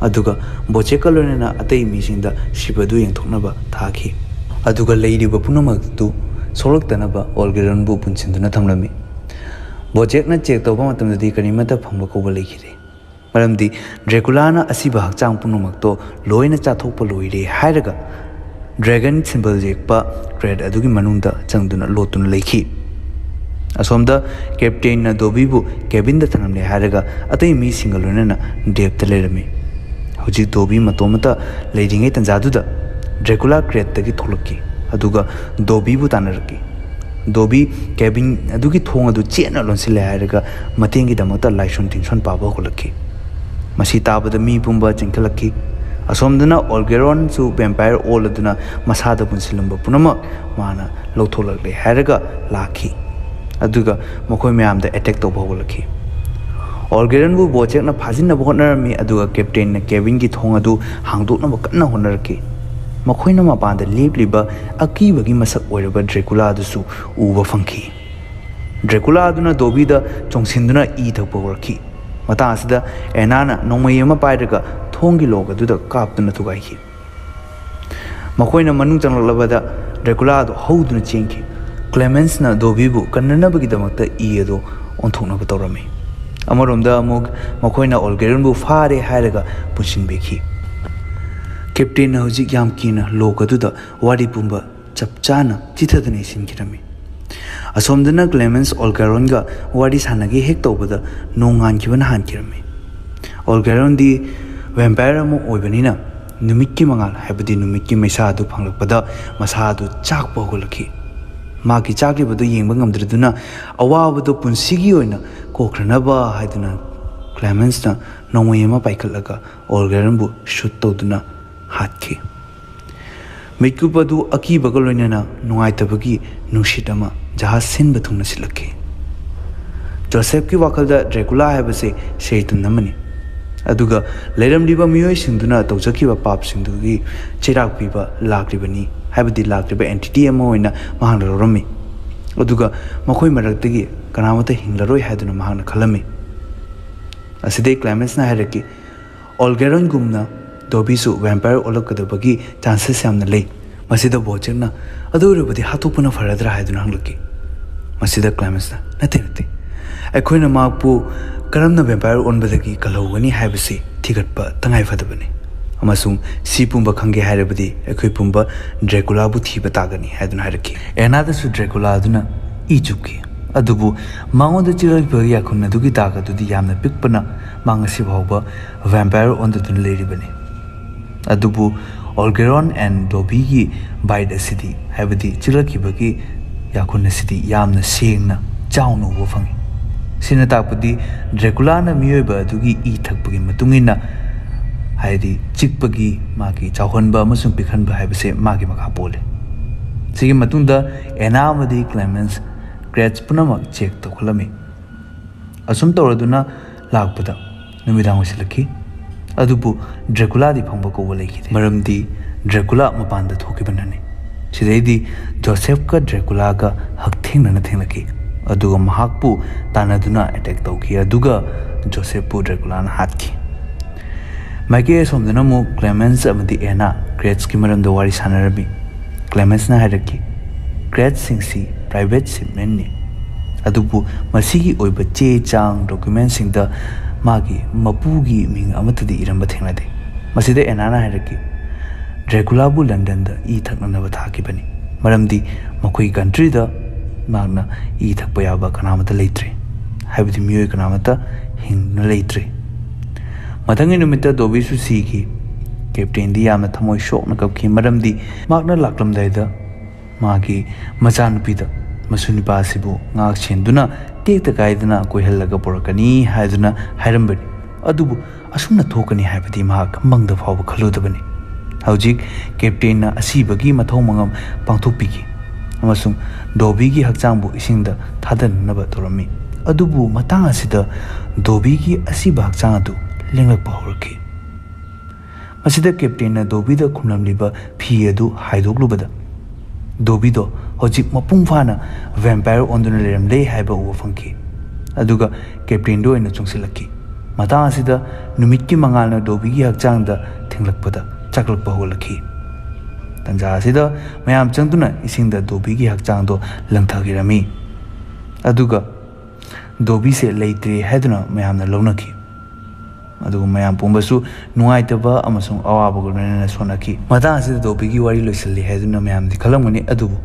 ꯑꯗꯨꯒ ꯕꯣꯆꯦꯛꯀ ꯂꯣꯏꯅꯅ ꯑꯇꯩ ꯃꯤꯁꯤꯡꯗ ꯁꯤꯕꯗꯨ ꯌꯦꯡꯊꯣꯛꯅꯕ ꯊꯥꯈꯤ꯫ ꯑꯗꯨꯒ ꯂꯩꯔꯤꯕ ꯄꯨꯝꯅꯃꯛꯇꯨ ꯁꯣꯛꯂꯛꯇꯅꯕ ꯑꯣꯜꯒꯦꯔꯟꯕꯨ ꯄꯨꯟꯁꯤꯟꯗꯨꯅ ꯊꯝꯂꯝꯃꯤ꯫ ꯕꯣꯆꯦꯛꯅ ꯆꯦꯛ ꯇꯧꯕ ꯃꯇꯝꯗꯗꯤ ꯀꯔꯤꯃꯠꯇ ꯐꯪꯕ ꯀꯧꯕ ꯂꯩꯈꯤꯗꯦ, ꯃꯔꯝꯗꯤ ꯗ꯭ꯔꯦꯀꯨꯂꯥꯅ ꯑꯁꯤꯕ ꯍꯛꯆꯥꯡ ꯄꯨꯝꯅꯃꯛꯇꯣ ꯂꯣꯏꯅ ꯆꯥꯊꯣꯛꯄ ꯂꯣꯏꯔꯦ ꯍꯥꯏꯔꯒ ꯗ꯭ꯔꯦꯒꯟ ꯁꯤꯝꯕꯜ ꯌꯦꯛꯄ ꯀ꯭ꯔꯦꯠ ꯑꯗꯨꯒꯤ ꯃꯅꯨꯡꯗ ꯆꯪꯗꯨꯅ ꯂꯣꯠꯇꯨꯅ ꯂꯩꯈꯤ꯫ ꯑꯁꯣꯝꯗ ꯀꯦꯞꯇꯦꯟꯅ ꯗꯣꯕꯤꯕꯨ ꯀꯦꯕꯤꯟꯗ ꯊꯅꯝꯂꯦ ꯍꯥꯏꯔꯒ ꯑꯇꯩ ꯃꯤꯁꯤꯡꯒ ꯂꯣꯏꯅꯅ ꯗꯦꯞꯇ ꯂꯩꯔꯝꯃꯤ꯫ ꯍꯧꯖꯤꯛ ꯗꯣꯕꯤ ꯃꯇꯣꯝꯇ ꯂꯩꯔꯤꯉꯩ ꯇꯟꯖꯥꯗꯨꯗ ꯗ꯭ꯔꯦꯀꯨꯂꯥ ꯀ꯭ꯔꯦꯠꯇꯒꯤ ꯊꯣꯛꯂꯛꯈꯤ, ꯑꯗꯨꯒ ꯗꯣꯕꯤꯕꯨ ꯇꯥꯟꯅꯔꯛꯈꯤ꯫ ꯗꯣꯕꯤ ꯀꯦꯕꯤꯟ ꯑꯗꯨꯒꯤ ꯊꯣꯡ ꯑꯗꯨ ꯆꯦꯠꯅ ꯂꯣꯟꯁꯤꯜꯂꯦ ꯍꯥꯏꯔꯒ ꯃꯇꯦꯡꯒꯤꯗꯃꯛꯇ ꯂꯥꯏꯁꯣꯟ ꯇꯤꯟꯁꯣꯟ ꯄꯥꯕ ꯍꯧꯒꯠꯂꯛꯈꯤ꯫ ꯃꯁꯤ ꯇꯥꯕꯗ ꯃꯤ ꯄꯨꯝꯕ ꯆꯦꯟꯈꯠꯂꯛꯈꯤ꯫ ꯑꯁꯣꯝꯗꯅ ꯑꯣꯜꯒꯦꯔꯣꯟꯁꯨ ꯚꯦꯝꯄꯥꯌꯔ ꯑꯣꯜꯂꯗꯨꯅ ꯃꯁꯥꯗ ꯄꯨꯟꯁꯤꯜꯂꯝꯕ ꯄꯨꯝꯅꯃꯛ ꯃꯥꯅ ꯂꯧꯊꯣꯛꯂꯛꯂꯦ ꯍꯥꯏꯔꯒ ꯂꯥꯛꯈꯤ, ꯑꯗꯨꯒ ꯃꯈꯣꯏ ꯃꯌꯥꯝꯗ ꯑꯦꯇꯦꯛ ꯇꯧꯕ ꯍꯧꯒꯠꯂꯛꯈꯤ꯫ ꯑꯣꯜꯒꯦꯔꯟꯕꯨ ꯕꯣꯆꯦꯛꯅ ꯐꯥꯖꯤꯟꯅꯕ ꯍꯣꯠꯅꯔꯝꯃꯤ, ꯑꯗꯨꯒ ꯀꯦꯞꯇꯦꯟꯅ ꯀꯦꯕꯤꯟꯒꯤ ꯊꯣꯡ ꯑꯗꯨ ꯍꯥꯡꯗꯣꯛꯅꯕ ꯀꯟꯅ ꯍꯣꯠꯅꯔꯛꯈꯤ꯫ ꯃꯈꯣꯏꯅ ꯃꯄꯥꯟꯗ ꯂꯦꯞꯂꯤꯕ ꯑꯀꯤꯕꯒꯤ ꯃꯁꯛ ꯑꯣꯏꯔꯕ ꯗ꯭ꯔꯦꯀꯨꯂꯥ ꯑꯗꯨꯁꯨ ꯎꯕ ꯐꯪꯈꯤ꯫ ꯗ꯭ꯔꯦꯀꯨꯂꯥ ꯑꯗꯨꯅ ꯗꯣꯕꯤꯗ ꯆꯣꯡꯁꯤꯟꯗꯨꯅ ꯏ ꯊꯛꯄ ꯍꯧꯔꯛꯈꯤ꯫ ꯃꯇꯥꯡ ꯑꯁꯤꯗ ꯑꯦꯅꯥꯅ ꯅꯣꯡꯃꯩ ꯑꯃ ꯄꯥꯏꯔꯒ ꯊꯣꯡꯒꯤ ꯂꯣꯛ ꯑꯗꯨꯗ ꯀꯥꯞꯇꯨꯅ ꯊꯨꯒꯥꯏꯈꯤ꯫ ꯃꯈꯣꯏꯅ ꯃꯅꯨꯡ ꯆꯪꯂꯛꯂꯕꯗ ꯗ꯭ꯔꯦꯀꯨꯂꯥ ꯑꯗꯨ ꯍꯧꯗꯨꯅ ꯆꯦꯟꯈꯤ꯫ ꯀ꯭ꯂꯦꯃꯦꯟꯁꯅ ꯗꯣꯕꯤꯕꯨ ꯀꯟꯅꯅꯕꯒꯤꯗꯃꯛꯇ ꯏ ꯑꯗꯨ ꯑꯣꯟꯊꯣꯛꯅꯕ ꯇꯧꯔꯝꯃꯤ꯫ ꯑꯃꯔꯣꯝꯗ ꯑꯃꯨꯛ ꯃꯈꯣꯏꯅ ꯑꯣꯜꯒꯦꯔꯟꯕꯨ ꯐꯥꯔꯦ ꯍꯥꯏꯔꯒ ꯄꯨꯟꯁꯤꯟꯕꯤꯈꯤ꯫ ꯀꯦꯞꯇꯦꯟꯅ ꯍꯧꯖꯤꯛ ꯌꯥꯝ ꯀꯤꯅ ꯂꯣꯛ ꯑꯗꯨꯗ ꯋꯥꯔꯤ ꯄꯨꯝꯕ ꯆꯞ ꯆꯥꯅ ꯆꯤꯊꯗꯨꯅ ꯏꯁꯤꯟꯈꯤꯔꯝꯃꯤ꯫ ꯑꯁꯣꯝꯗꯅ ꯀ꯭ꯂꯦꯃꯦꯟꯁ ꯑꯣꯜꯒꯦꯔꯣꯟꯒ ꯋꯥꯔꯤ ꯁꯥꯟꯅꯒꯦ ꯍꯦꯛ ꯇꯧꯕꯗ ꯅꯣꯡꯉꯥꯟꯈꯤꯕꯅ ꯍꯥꯟꯈꯤꯔꯝꯃꯤ꯫ ꯑꯣꯜꯒꯦꯔꯣꯟꯗꯤ ꯚꯦꯝꯄꯥꯌꯔ ꯑꯃ ꯑꯣꯏꯕꯅꯤꯅ ꯅꯨꯃꯤꯠꯀꯤ ꯃꯉꯥꯜ, ꯍꯥꯏꯕꯗꯤ ꯅꯨꯃꯤꯠꯀꯤ ꯃꯩꯁꯥ ꯑꯗꯨ ꯐꯪꯂꯛꯄꯗ ꯃꯁꯥ ꯑꯗꯨ ꯆꯥꯛꯄ ꯍꯧꯒꯠꯂꯛꯈꯤ꯫ ꯃꯍꯥꯛꯀꯤ ꯆꯥꯛꯂꯤꯕꯗꯨ ꯌꯦꯡꯕ ꯉꯝꯗ꯭ꯔꯗꯨꯅ ꯑꯋꯥꯕꯗꯨ ꯄꯨꯟꯁꯤꯒꯤ ꯑꯣꯏꯅ ꯀꯣꯛꯈ꯭ꯔꯅꯕ ꯍꯥꯏꯗꯨꯅ ꯀ꯭ꯂꯦꯃꯦꯟꯁꯅ ꯅꯣꯡꯃꯩ ꯑꯃ ꯄꯥꯏꯈꯠꯂꯒ ꯑꯣꯜꯒꯦꯔꯣꯟꯕꯨ ꯁꯨꯠ ꯇꯧꯗꯨꯅ ꯍꯥꯠꯈꯤ꯫ ꯃꯤꯠꯀꯨꯞ ꯑꯗꯨ ꯑꯀꯤꯕꯒ ꯂꯣꯏꯅꯅ ꯅꯨꯡꯉꯥꯏꯇꯕꯒꯤ ꯅꯨꯡꯁꯤꯠ ꯑꯃ ꯖꯍꯥꯖ ꯁꯤꯟꯕ ꯊꯨꯡꯅ ꯁꯤꯠꯂꯛꯈꯤ꯫ ꯖꯣꯁꯦꯐꯀꯤ ꯋꯥꯈꯜꯗ ꯗ꯭ꯔꯦꯀꯨꯂꯥ ꯍꯥꯏꯕꯁꯤ ꯁꯩꯇꯟ ꯑꯃꯅꯤ, ꯑꯗꯨꯒ ꯂꯩꯔꯝꯂꯤꯕ ꯃꯤꯑꯣꯏꯁꯤꯡꯗꯨꯅ ꯇꯧꯖꯈꯤꯕ ꯄꯥꯞꯁꯤꯡꯗꯨꯒꯤ ꯆꯩꯔꯥꯛ ꯄꯤꯕ ꯂꯥꯛꯂꯤꯕꯅꯤ, ꯍꯥꯏꯕꯗꯤ ꯂꯥꯛꯂꯤꯕ ꯑꯦꯟꯇꯤꯇꯤ ꯑꯃ ꯑꯣꯏꯅ ꯃꯍꯥꯛꯅ ꯂꯧꯔꯝꯃꯤ꯫ ꯑꯗꯨꯒ ꯃꯈꯣꯏ ꯃꯔꯛꯇꯒꯤ ꯀꯅꯥꯃꯠꯇ ꯍꯤꯡꯂꯔꯣꯏ ꯍꯥꯏꯗꯨꯅ ꯃꯍꯥꯛꯅ ꯈꯜꯂꯝꯃꯤ꯫ ꯑꯁꯤꯗꯩ ꯀ꯭ꯂꯥꯏꯃꯦꯟꯁꯅ ꯍꯥꯏꯔꯛꯈꯤ, "ꯑꯣꯜꯒꯦꯔꯣꯟꯒꯨꯝꯅ ꯗꯣꯕꯤꯁꯨ ꯚꯦꯝꯄꯥꯌꯔ ꯑꯣꯜꯂꯛꯀꯗꯕꯒꯤ ꯆꯥꯟꯁꯦꯁ ꯌꯥꯝꯅ ꯂꯩ꯫ ꯃꯁꯤꯗ ꯕꯣꯆꯦꯛꯅ ꯑꯗꯨ ꯑꯣꯏꯔꯕꯗꯤ ꯍꯥꯠꯇꯣꯛꯄꯅ ꯐꯔꯗ꯭ꯔꯥ?" ꯍꯥꯏꯗꯨꯅ ꯍꯪꯂꯛꯈꯤ꯫ ꯃꯁꯤꯗ ꯀ꯭ꯂꯥꯏꯃꯦꯟꯁꯅ, "ꯅꯠꯇꯦ, ꯅꯠꯇꯦ, ꯑꯩꯈꯣꯏꯅ ꯃꯍꯥꯛꯄꯨ ꯀꯔꯝꯅ ꯚꯦꯝꯄꯥꯌꯔ ꯑꯣꯟꯕꯗꯒꯤ ꯀꯜꯍꯧꯒꯅꯤ ꯍꯥꯏꯕꯁꯤ ꯊꯤꯒꯠꯄ ꯇꯉꯥꯏ ꯐꯗꯕꯅꯤ, ꯑꯃꯁꯨꯡ ꯁꯤ ꯄꯨꯝꯕ ꯈꯪꯒꯦ ꯍꯥꯏꯔꯕꯗꯤ ꯑꯩꯈꯣꯏ ꯄꯨꯝꯕ ꯗ꯭ꯔꯦꯀꯨꯂꯥꯕꯨ ꯊꯤꯕ ꯇꯥꯒꯅꯤ" ꯍꯥꯏꯗꯨꯅ ꯍꯥꯏꯔꯛꯈꯤ꯫ ꯑꯦꯅꯥꯗꯁꯨ ꯗ꯭ꯔꯦꯀꯨꯂꯥ ꯑꯗꯨꯅ ꯏ ꯆꯨꯞꯈꯤ, ꯑꯗꯨꯕꯨ ꯃꯉꯣꯟꯗ ꯆꯤꯛꯂꯛꯄ ꯌꯥꯈꯨꯟ ꯑꯗꯨꯒꯤ ꯗꯥꯛ ꯑꯗꯨꯗꯤ ꯌꯥꯝꯅ ꯄꯤꯛꯄꯅ ꯃꯥ ꯉꯁꯤ ꯐꯥꯎꯕ ꯚꯦꯝꯄꯥꯌꯔ ꯑꯣꯟꯗꯗꯨꯅ ꯂꯩꯔꯤꯕꯅꯤ꯫ ꯑꯗꯨꯕꯨ ꯑꯣꯜꯒꯦꯔꯣꯟ ꯑꯦꯟ ꯗꯣꯕꯤꯒꯤ ꯕꯥꯏꯠ ꯑꯁꯤꯗꯤ, ꯍꯥꯏꯕꯗꯤ ꯆꯤꯛꯂꯛꯈꯤꯕꯒꯤ ꯌꯥꯈꯨꯟ ꯑꯁꯤꯗꯤ ꯌꯥꯝꯅ ꯁꯦꯡꯅ ꯆꯥꯎꯅ ꯎꯕ ꯐꯪꯉꯤ꯫ ꯁꯤꯅ ꯇꯥꯛꯄꯗꯤ ꯗ꯭ꯔꯦꯀꯨꯂꯥꯅ ꯃꯤꯑꯣꯏꯕ ꯑꯗꯨꯒꯤ ꯏ ꯊꯛꯄꯒꯤ ꯃꯇꯨꯡ ꯏꯟꯅ, ꯍꯥꯏꯗꯤ ꯆꯤꯛꯄꯒꯤ, ꯃꯥꯒꯤ ꯆꯥꯎꯍꯟꯕ ꯑꯃꯁꯨꯡ ꯄꯤꯛꯍꯟꯕ ꯍꯥꯏꯕꯁꯦ ꯃꯥꯒꯤ ꯃꯈꯥ ꯄꯣꯜꯂꯤ꯫ ꯁꯤꯒꯤ ꯃꯇꯨꯡꯗ ꯑꯦꯅꯥ ꯑꯃꯗꯤ ꯀ꯭ꯂꯦꯃꯦꯟꯁ ꯀ꯭ꯔꯦꯠꯁ ꯄꯨꯝꯅꯃꯛ ꯆꯦꯛ ꯇꯧꯈꯠꯂꯝꯃꯤ꯫ ꯑꯁꯨꯝ ꯇꯧꯔꯗꯨꯅ ꯂꯥꯛꯄꯗ ꯅꯨꯃꯤꯗꯥꯡ ꯑꯣꯏꯁꯤꯜꯂꯛꯈꯤ꯫ ꯑꯗꯨꯕꯨ ꯗ꯭ꯔꯦꯀꯨꯂꯥꯗꯤ ꯐꯪꯕ ꯀꯧꯕ ꯂꯩꯈꯤꯗꯦ, ꯃꯔꯝꯗꯤ ꯗ꯭ꯔꯦꯀꯨꯂꯥ ꯃꯄꯥꯟꯗ ꯊꯣꯛꯈꯤꯕꯅꯅꯤ꯫ ꯁꯤꯗꯩꯗꯤ ꯖꯣꯁꯦꯐꯀ ꯗ꯭ꯔꯦꯀꯨꯂꯥꯒ ꯍꯛꯊꯦꯡꯅꯅ ꯊꯦꯡꯅꯈꯤ, ꯑꯗꯨꯒ ꯃꯍꯥꯛꯄꯨ ꯇꯥꯟꯅꯗꯨꯅ ꯑꯦꯇꯦꯛ ꯇꯧꯈꯤ, ꯑꯗꯨꯒ ꯖꯣꯁꯦꯐꯄꯨ ꯗ꯭ꯔꯦꯀꯨꯂꯥꯅ ꯍꯥꯠꯈꯤ꯫ ꯃꯥꯏꯀꯩ ꯑꯁꯣꯝꯗꯅ ꯑꯃꯨꯛ ꯀ꯭ꯂꯦꯃꯦꯟꯁ ꯑꯃꯗꯤ ꯑꯦꯅꯥ ꯀ꯭ꯔꯦꯠꯁꯀꯤ ꯃꯔꯝꯗ ꯋꯥꯔꯤ ꯁꯥꯟꯅꯔꯝꯃꯤ꯫ ꯀ꯭ꯂꯦꯃꯦꯟꯁꯅ ꯍꯥꯏꯔꯛꯈꯤ, "ꯀ꯭ꯔꯦꯠꯁꯁꯤꯡꯁꯤ ꯄ꯭ꯔꯥꯏꯚꯦꯠ ꯁꯤꯞꯃꯦꯟꯅꯤ, ꯑꯗꯨꯕꯨ ꯃꯁꯤꯒꯤ ꯑꯣꯏꯕ ꯆꯦ ꯆꯥꯡ, ꯗꯣꯀ꯭ꯌꯨꯃꯦꯟꯁꯤꯡꯗ ꯃꯥꯒꯤ ꯃꯄꯨꯒꯤ ꯃꯤꯡ ꯑꯃꯠꯇꯗꯤ ꯏꯔꯝꯕ ꯊꯦꯡꯅꯗꯦ꯫" ꯃꯁꯤꯗ ꯑꯦꯅꯥꯅ ꯍꯥꯏꯔꯛꯈꯤ, "ꯗ꯭ꯔꯦꯀꯨꯂꯥꯕꯨ ꯂꯟꯗꯟꯗ ꯏ ꯊꯛꯅꯅꯕ ꯊꯥꯈꯤꯕꯅꯤ, ꯃꯔꯝꯗꯤ ꯃꯈꯣꯏꯒꯤ ꯀꯟꯇ꯭ꯔꯤꯗ ꯃꯍꯥꯛꯅ ꯏ ꯊꯛꯄ ꯌꯥꯕ ꯀꯅꯥꯃꯠꯇ ꯂꯩꯇ꯭ꯔꯦ, ꯍꯥꯏꯕꯗꯤ ꯃꯤꯑꯣꯏ ꯀꯅꯥꯃꯠꯇ ꯍꯤꯡꯗꯨꯅ ꯂꯩꯇ꯭ꯔꯦ꯫ ꯃꯊꯪꯒꯤ ꯅꯨꯃꯤꯠꯇ ꯗꯣꯕꯤꯁꯨ ꯁꯤꯈꯤ꯫ ꯀꯦꯞꯇꯦꯟꯗꯤ ꯌꯥꯝꯅ ꯊꯃꯣꯏ ꯁꯣꯛꯅ ꯀꯞꯈꯤ, ꯃꯔꯝꯗꯤ ꯃꯍꯥꯛꯅ ꯂꯥꯛꯂꯝꯗꯥꯏꯗ ꯃꯥꯒꯤ ꯃꯆꯥꯅꯨꯄꯤꯗ ꯃꯁꯨ ꯅꯨꯄꯥ ꯑꯁꯤꯕꯨ ꯉꯥꯛ ꯁꯦꯟꯗꯨꯅ ꯇꯦꯛꯇ ꯀꯥꯏꯗꯅ ꯀꯣꯏꯍꯜꯂꯒ ꯄꯨꯔꯛꯀꯅꯤ ꯍꯥꯏꯗꯨꯅ ꯍꯥꯏꯔꯝꯕꯅꯤ꯫ ꯑꯗꯨꯕꯨ ꯑꯁꯨꯝꯅ ꯊꯣꯛꯀꯅꯤ ꯍꯥꯏꯕꯗꯤ ꯃꯍꯥꯛ ꯃꯪꯗ ꯐꯥꯎꯕ ꯈꯜꯂꯨꯗꯕꯅꯤ꯫ ꯍꯧꯖꯤꯛ ꯀꯦꯞꯇꯦꯟꯅ ꯑꯁꯤꯕꯒꯤ ꯃꯊꯧ ꯃꯉꯝ ꯄꯥꯡꯊꯣꯛꯄꯤꯈꯤ ꯑꯃꯁꯨꯡ ꯗꯣꯕꯤꯒꯤ ꯍꯛꯆꯥꯡꯕꯨ ꯏꯁꯤꯡꯗ ꯊꯥꯗꯅꯅꯕ ꯇꯧꯔꯝꯃꯤ꯫ ꯑꯗꯨꯕꯨ ꯃꯇꯥꯡ ꯑꯁꯤꯗ ꯗꯣꯕꯤꯒꯤ ꯑꯁꯤꯕ ꯍꯛꯆꯥꯡ ꯑꯗꯨ ꯂꯦꯡꯂꯛꯄ ꯍꯧꯔꯛꯈꯤ꯫ ꯃꯁꯤꯗ ꯀꯦꯞꯇꯦꯟꯅ ꯗꯣꯕꯤꯗ ꯈꯨꯝꯂꯝꯂꯤꯕ ꯐꯤ ꯑꯗꯨ ꯍꯥꯏꯗꯣꯛꯂꯨꯕꯗ, ꯗꯣꯕꯤꯗꯣ ꯍꯧꯖꯤꯛ ꯃꯄꯨꯡ ꯐꯥꯅ ꯚꯦꯝꯄꯥꯌꯔ ꯑꯣꯟꯗꯨꯅ ꯂꯩꯔꯝꯂꯦ ꯍꯥꯏꯕ ꯎꯕ ꯐꯪꯈꯤ꯫ ꯑꯗꯨꯒ ꯀꯦꯞꯇꯦꯟꯗ ꯑꯣꯏꯅ ꯆꯨꯡꯁꯤꯜꯂꯛꯈꯤ꯫ ꯃꯇꯥꯡ ꯑꯁꯤꯗ ꯅꯨꯃꯤꯠꯀꯤ ꯃꯉꯥꯜꯅ ꯗꯣꯕꯤꯒꯤ ꯍꯛꯆꯥꯡꯗ ꯊꯦꯡꯂꯛꯄꯗ ꯆꯥꯛꯂꯛꯄ ꯍꯧꯒꯠꯂꯛꯈꯤ꯫ ꯇꯟꯖꯥ ꯑꯁꯤꯗ ꯃꯌꯥꯝ ꯆꯪꯗꯨꯅ ꯏꯁꯤꯡꯗ ꯗꯣꯕꯤꯒꯤ ꯍꯛꯆꯥꯡꯗꯣ ꯂꯪꯊꯈꯤꯔꯝꯃꯤ꯫ ꯑꯗꯨꯒ ꯗꯣꯕꯤꯁꯦ ꯂꯩꯇ꯭ꯔꯦ ꯍꯥꯏꯗꯨꯅ ꯃꯌꯥꯝꯅ ꯂꯧꯅꯈꯤ꯫ ꯑꯗꯨꯒ ꯃꯌꯥꯝ ꯄꯨꯝꯕꯁꯨ ꯅꯨꯡꯉꯥꯏꯇꯕ ꯑꯃꯁꯨꯡ ꯑꯋꯥꯕꯒ ꯂꯣꯏꯅꯅ ꯁꯣꯟꯅꯈꯤ꯫ ꯃꯇꯥꯡ ꯑꯁꯤꯗ ꯗꯣꯕꯤꯒꯤ ꯋꯥꯔꯤ ꯂꯣꯏꯁꯤꯜꯂꯤ ꯍꯥꯏꯗꯨꯅ ꯃꯌꯥꯝꯗꯤ ꯈꯜꯂꯝꯒꯅꯤ, ꯑꯗꯨꯕꯨ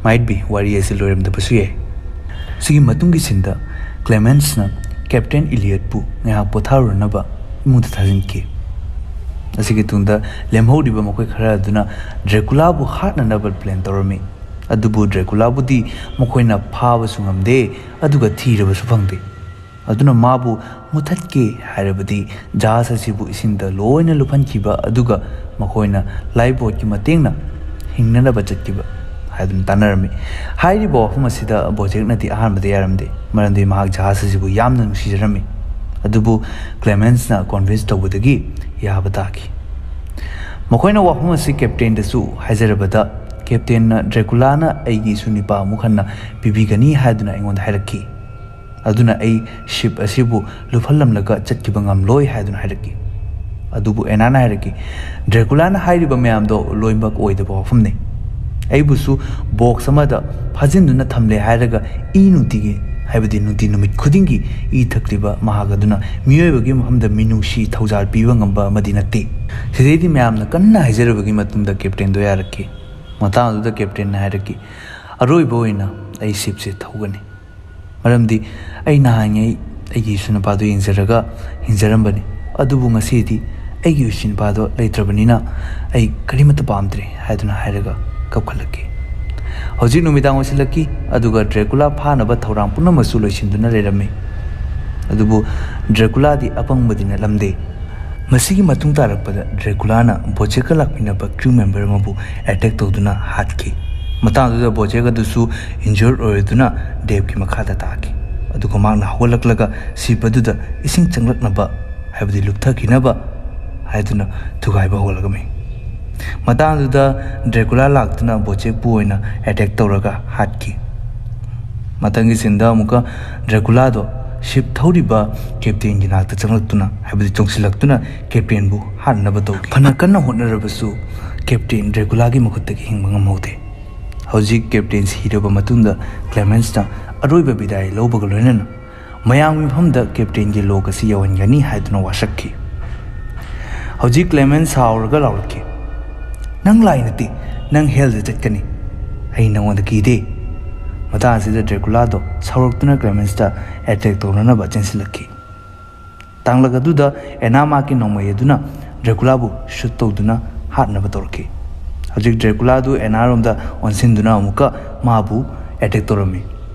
might be ꯋꯥꯔꯤ ꯑꯁꯤ ꯂꯣꯏꯔꯝꯗꯕꯁꯨ ꯌꯥꯏ꯫ ꯁꯤꯒꯤ ꯃꯇꯨꯡꯒꯤ ꯁꯤꯟꯗ ꯀ꯭ꯂꯦꯃꯦꯟꯁꯅ ꯀꯦꯞꯇꯦꯟ ꯏꯂꯤꯌꯠꯄꯨ ꯉꯥꯏꯍꯥꯛ ꯄꯣꯊꯥꯔꯨꯅꯕ ꯏꯃꯨꯡꯗ ꯊꯥꯖꯤꯟꯈꯤ꯫ ꯑꯁꯤꯒꯤ ꯇꯨꯡꯗ ꯂꯦꯝꯍꯧꯔꯤꯕ ꯃꯈꯣꯏ ꯈꯔ ꯑꯗꯨꯅ ꯗ꯭ꯔꯦꯀꯨꯂꯥꯕꯨ ꯍꯥꯠꯅꯅꯕ ꯄ꯭ꯂꯦꯟ ꯇꯧꯔꯝꯃꯤ꯫ ꯑꯗꯨꯕꯨ ꯗ꯭ꯔꯦꯀꯨꯂꯥꯕꯨꯗꯤ ꯃꯈꯣꯏꯅ ꯐꯥꯕꯁꯨ ꯉꯝꯗꯦ, ꯑꯗꯨꯒ ꯊꯤꯔꯕꯁꯨ ꯐꯪꯗꯦ꯫ ꯑꯗꯨꯅ ꯃꯥꯕꯨ ꯃꯨꯊꯠꯀꯦ ꯍꯥꯏꯔꯕꯗꯤ ꯖꯍꯥꯖ ꯑꯁꯤꯕꯨ ꯏꯁꯤꯡꯗ ꯂꯣꯏꯅ ꯂꯨꯞꯍꯟꯈꯤꯕ ꯑꯗꯨꯒ ꯃꯈꯣꯏꯅ ꯂꯥꯏꯐ ꯕꯣꯠꯀꯤ ꯃꯇꯦꯡꯅ ꯍꯤꯡꯅꯅꯕ ꯆꯠꯈꯤꯕ ꯍꯥꯏꯗꯨꯅ ꯇꯥꯟꯅꯔꯝꯃꯤ꯫ ꯍꯥꯏꯔꯤꯕ ꯋꯥꯐꯝ ꯑꯁꯤꯗ ꯕꯣꯖꯦꯛꯅꯗꯤ ꯑꯍꯥꯟꯕꯗ ꯌꯥꯔꯝꯗꯦ, ꯃꯔꯝꯗꯤ ꯃꯍꯥꯛ ꯖꯍꯥꯖ ꯑꯁꯤꯕꯨ ꯌꯥꯝꯅ ꯅꯨꯡꯁꯤꯖꯔꯝꯃꯤ꯫ ꯑꯗꯨꯕꯨ ꯀ꯭ꯂꯦꯃꯦꯟꯁꯅ ꯀꯣꯟꯚꯤꯟꯁ ꯇꯧꯕꯗꯒꯤ ꯌꯥꯕ ꯇꯥꯈꯤ꯫ ꯃꯈꯣꯏꯅ ꯋꯥꯐꯝ ꯑꯁꯤ ꯀꯦꯞꯇꯦꯟꯗꯁꯨ ꯍꯥꯏꯖꯔꯕꯗ, ꯀꯦꯞꯇꯦꯟꯅ ꯗ꯭ꯔꯦꯀꯨꯂꯥꯅ ꯑꯩꯒꯤ ꯏꯁꯨ ꯅꯨꯄꯥ ꯑꯃꯨꯛ ꯍꯟꯅ ꯄꯤꯕꯤꯒꯅꯤ ꯍꯥꯏꯗꯨꯅ ꯑꯩꯉꯣꯟꯗ ꯍꯥꯏꯔꯛꯈꯤ꯫ ꯑꯗꯨꯅ ꯑꯩ ꯁꯤꯞ ꯑꯁꯤꯕꯨ ꯂꯨꯞꯍꯜꯂꯝꯂꯒ ꯆꯠꯈꯤꯕ ꯉꯝꯂꯣꯏ ꯍꯥꯏꯗꯨꯅ ꯍꯥꯏꯔꯛꯈꯤ꯫ ꯑꯗꯨꯕꯨ ꯑꯦꯅꯥꯅ ꯍꯥꯏꯔꯛꯈꯤ, "ꯗ꯭ꯔꯦꯀꯨꯂꯥꯅ ꯍꯥꯏꯔꯤꯕ ꯃꯌꯥꯝꯗꯣ ꯂꯣꯏꯅꯃꯛ ꯑꯣꯏꯗꯕ ꯋꯥꯐꯝꯅꯤ꯫ ꯑꯩꯕꯨꯁꯨ ꯕꯣꯛꯁ ꯑꯃꯗ ꯐꯥꯖꯤꯟꯗꯨꯅ ꯊꯝꯂꯦ ꯍꯥꯏꯔꯒ ꯏ ꯅꯨꯡꯇꯤꯒꯤ, ꯍꯥꯏꯕꯗꯤ ꯅꯨꯡꯇꯤ ꯅꯨꯃꯤꯠ ꯈꯨꯗꯤꯡꯒꯤ ꯏ ꯊꯛꯂꯤꯕ ꯃꯍꯥꯛ ꯑꯗꯨꯅ ꯃꯤꯑꯣꯏꯕꯒꯤ ꯃꯐꯝꯗ ꯃꯤꯅꯨꯡꯁꯤ ꯊꯧꯖꯥꯜ ꯄꯤꯕ ꯉꯝꯕ ꯑꯃꯗꯤ ꯅꯠꯇꯦ꯫" ꯁꯤꯗꯩꯗꯤ ꯃꯌꯥꯝꯅ ꯀꯟꯅ ꯍꯥꯏꯖꯔꯕꯒꯤ ꯃꯇꯨꯡꯗ ꯀꯦꯞꯇꯦꯟꯗꯣ ꯌꯥꯔꯛꯈꯤ꯫ ꯃꯇꯥꯡ ꯑꯗꯨꯗ ꯀꯦꯞꯇꯦꯟꯅ ꯍꯥꯏꯔꯛꯈꯤ, ꯑꯔꯣꯏꯕ ꯑꯣꯏꯅ ꯑꯩ ꯁꯤꯞꯁꯦ ꯊꯧꯒꯅꯤ, ꯃꯔꯝꯗꯤ ꯑꯩ ꯅꯍꯥꯟꯉꯩ ꯑꯩꯒꯤ ꯏꯁꯨ ꯅꯨꯄꯥꯗꯣ ꯌꯦꯡꯖꯔꯒ ꯍꯤꯡꯖꯔꯝꯕꯅꯤ꯫ ꯑꯗꯨꯕꯨ ꯉꯁꯤꯗꯤ ꯑꯩꯒꯤ ꯏꯁꯨ ꯅꯨꯄꯥꯗꯣ ꯂꯩꯇ꯭ꯔꯕꯅꯤꯅ ꯑꯩ ꯀꯔꯤꯃꯠꯇ ꯄꯥꯝꯗ꯭ꯔꯦ" ꯍꯥꯏꯗꯨꯅ ꯍꯥꯏꯔꯒ ꯀꯞꯈꯠꯂꯛꯈꯤ꯫ ꯍꯧꯖꯤꯛ ꯅꯨꯃꯤꯗꯥꯡ ꯑꯣꯏꯁꯤꯜꯂꯛꯈꯤ, ꯑꯗꯨꯒ ꯗ꯭ꯔꯦꯀꯨꯂꯥ ꯐꯥꯅꯕ ꯊꯧꯔꯥꯡ ꯄꯨꯝꯅꯃꯛꯁꯨ ꯂꯣꯏꯁꯤꯟꯗꯨꯅ ꯂꯩꯔꯝꯃꯤ꯫ ꯑꯗꯨꯕꯨ ꯗ꯭ꯔꯦꯀꯨꯂꯥꯗꯤ ꯑꯄꯪꯕꯗꯤ ꯅꯠꯂꯝꯗꯦ꯫ ꯃꯁꯤꯒꯤ ꯃꯇꯨꯡ ꯇꯥꯔꯛꯄꯗ ꯗ꯭ꯔꯦꯀꯨꯂꯥꯅ ꯕꯣꯖꯦꯛꯀ ꯂꯥꯛꯃꯤꯟꯅꯕ ꯀ꯭ꯔꯤꯎ ꯃꯦꯝꯕꯔ ꯑꯃꯕꯨ ꯑꯦꯇꯦꯛ ꯇꯧꯗꯨꯅ ꯍꯥꯠꯈꯤ꯫ ꯃꯇꯥꯡꯗꯨꯗ ꯕꯣꯖꯦꯛ ꯑꯗꯨꯁꯨ ꯏꯟꯖꯣꯔ ꯑꯣꯏꯔꯗꯨꯅ ꯗꯦꯞꯀꯤ ꯃꯈꯥꯗ ꯇꯥꯈꯤ꯫ ꯑꯗꯨꯒ ꯃꯍꯥꯛꯅ ꯍꯧꯒꯠꯂꯛꯂꯒ ꯁꯤꯞ ꯑꯗꯨꯗ ꯏꯁꯤꯡ ꯆꯪꯂꯛꯅꯕ, ꯍꯥꯏꯕꯗꯤ ꯂꯨꯞꯊꯈꯤꯅꯕ ꯍꯥꯏꯗꯨꯅ ꯊꯨꯒꯥꯏꯕ ꯍꯧꯔꯛꯂꯝꯃꯤ꯫ ꯃꯇꯥꯡꯗꯨꯗ ꯗ꯭ꯔꯦꯀꯨꯂꯥ ꯂꯥꯛꯇꯨꯅ ꯕꯣꯖꯦꯛꯄꯨ ꯑꯣꯏꯅ ꯑꯦꯇꯦꯛ ꯇꯧꯔꯒ ꯍꯥꯠꯈꯤ꯫ ꯃꯊꯪꯒꯤ ꯁꯤꯟꯗ ꯑꯃꯨꯛꯀ ꯗ꯭ꯔꯦꯀꯨꯂꯥꯗꯣ ꯁꯤꯞ ꯊꯧꯔꯤꯕ ꯀꯦꯞꯇꯦꯟꯒꯤ ꯅꯥꯛꯇ ꯆꯪꯂꯛꯇꯨꯅ, ꯍꯥꯏꯕꯗꯤ ꯆꯣꯡꯁꯤꯜꯂꯛꯇꯨꯅ, ꯀꯦꯞꯇꯦꯟꯕꯨ ꯍꯥꯠꯅꯕ ꯇꯧꯈꯤ꯫ ꯐꯅ ꯀꯟꯅ ꯍꯣꯠꯅꯔꯕꯁꯨ ꯀꯦꯞꯇꯦꯟ ꯗ꯭ꯔꯦꯀꯨꯂꯥꯒꯤ ꯃꯈꯨꯠꯇꯒꯤ ꯍꯤꯡꯕ ꯉꯝꯍꯧꯗꯦ꯫ ꯍꯧꯖꯤꯛ ꯀꯦꯞꯇꯦꯟ ꯁꯤꯔꯕ ꯃꯇꯨꯡꯗ ꯀ꯭ꯂꯦꯃꯦꯟꯁꯅ ꯑꯔꯣꯏꯕ ꯕꯤꯗꯥꯏ ꯂꯧꯕꯒ ꯂꯣꯏꯅꯅ ꯃꯌꯥꯝꯒꯤ ꯃꯐꯝꯗ ꯀꯦꯞꯇꯦꯟꯒꯤ ꯂꯣꯛ ꯑꯁꯤ ꯌꯧꯍꯟꯒꯅꯤ ꯍꯥꯏꯗꯨꯅ ꯋꯥꯁꯛꯈꯤ꯫ ꯍꯧꯖꯤꯛ ꯀ꯭ꯂꯦꯃꯦꯟꯁ ꯁꯥꯎꯔꯒ ꯂꯥꯎꯔꯛꯈꯤ, "ꯅꯪ ꯂꯥꯏ ꯅꯠꯇꯦ, ꯅꯪ ꯍꯦꯜꯗ ꯆꯠꯀꯅꯤ꯫ ꯑꯩ ꯅꯉꯣꯟꯗ ꯀꯤꯗꯦ"꯫ ꯃꯇꯥꯡ ꯑꯁꯤꯗ ꯗ꯭ꯔꯦꯀꯨꯂꯥꯗꯣ ꯁꯥꯎꯔꯛꯇꯨꯅ ꯀ꯭ꯂꯦꯃꯦꯟꯁꯇ ꯑꯦꯇꯦꯛ ꯇꯧꯅꯅꯕ ꯆꯦꯟꯁꯤꯜꯂꯛꯈꯤ꯫ ꯇꯥꯡꯂꯛ ꯑꯗꯨꯗ ꯑꯦꯅꯥ ꯃꯍꯥꯛꯀꯤ ꯅꯣꯡꯃꯩ ꯑꯗꯨꯅ ꯗ꯭ꯔꯦꯀꯨꯂꯥꯕꯨ ꯁꯨꯠ ꯇꯧꯗꯨꯅ ꯍꯥꯠꯅꯕ ꯇꯧꯔꯛꯈꯤ꯫ ꯍꯧꯖꯤꯛ ꯗ꯭ꯔꯦꯀꯨꯂꯥꯗꯨ ꯑꯦꯅꯥꯔꯣꯝꯗ ꯑꯣꯟꯁꯤꯟꯗꯨꯅ ꯑꯃꯨꯛꯀ ꯃꯥꯕꯨ ꯑꯦꯇꯦꯛ ꯇꯧꯔꯝꯃꯤ꯫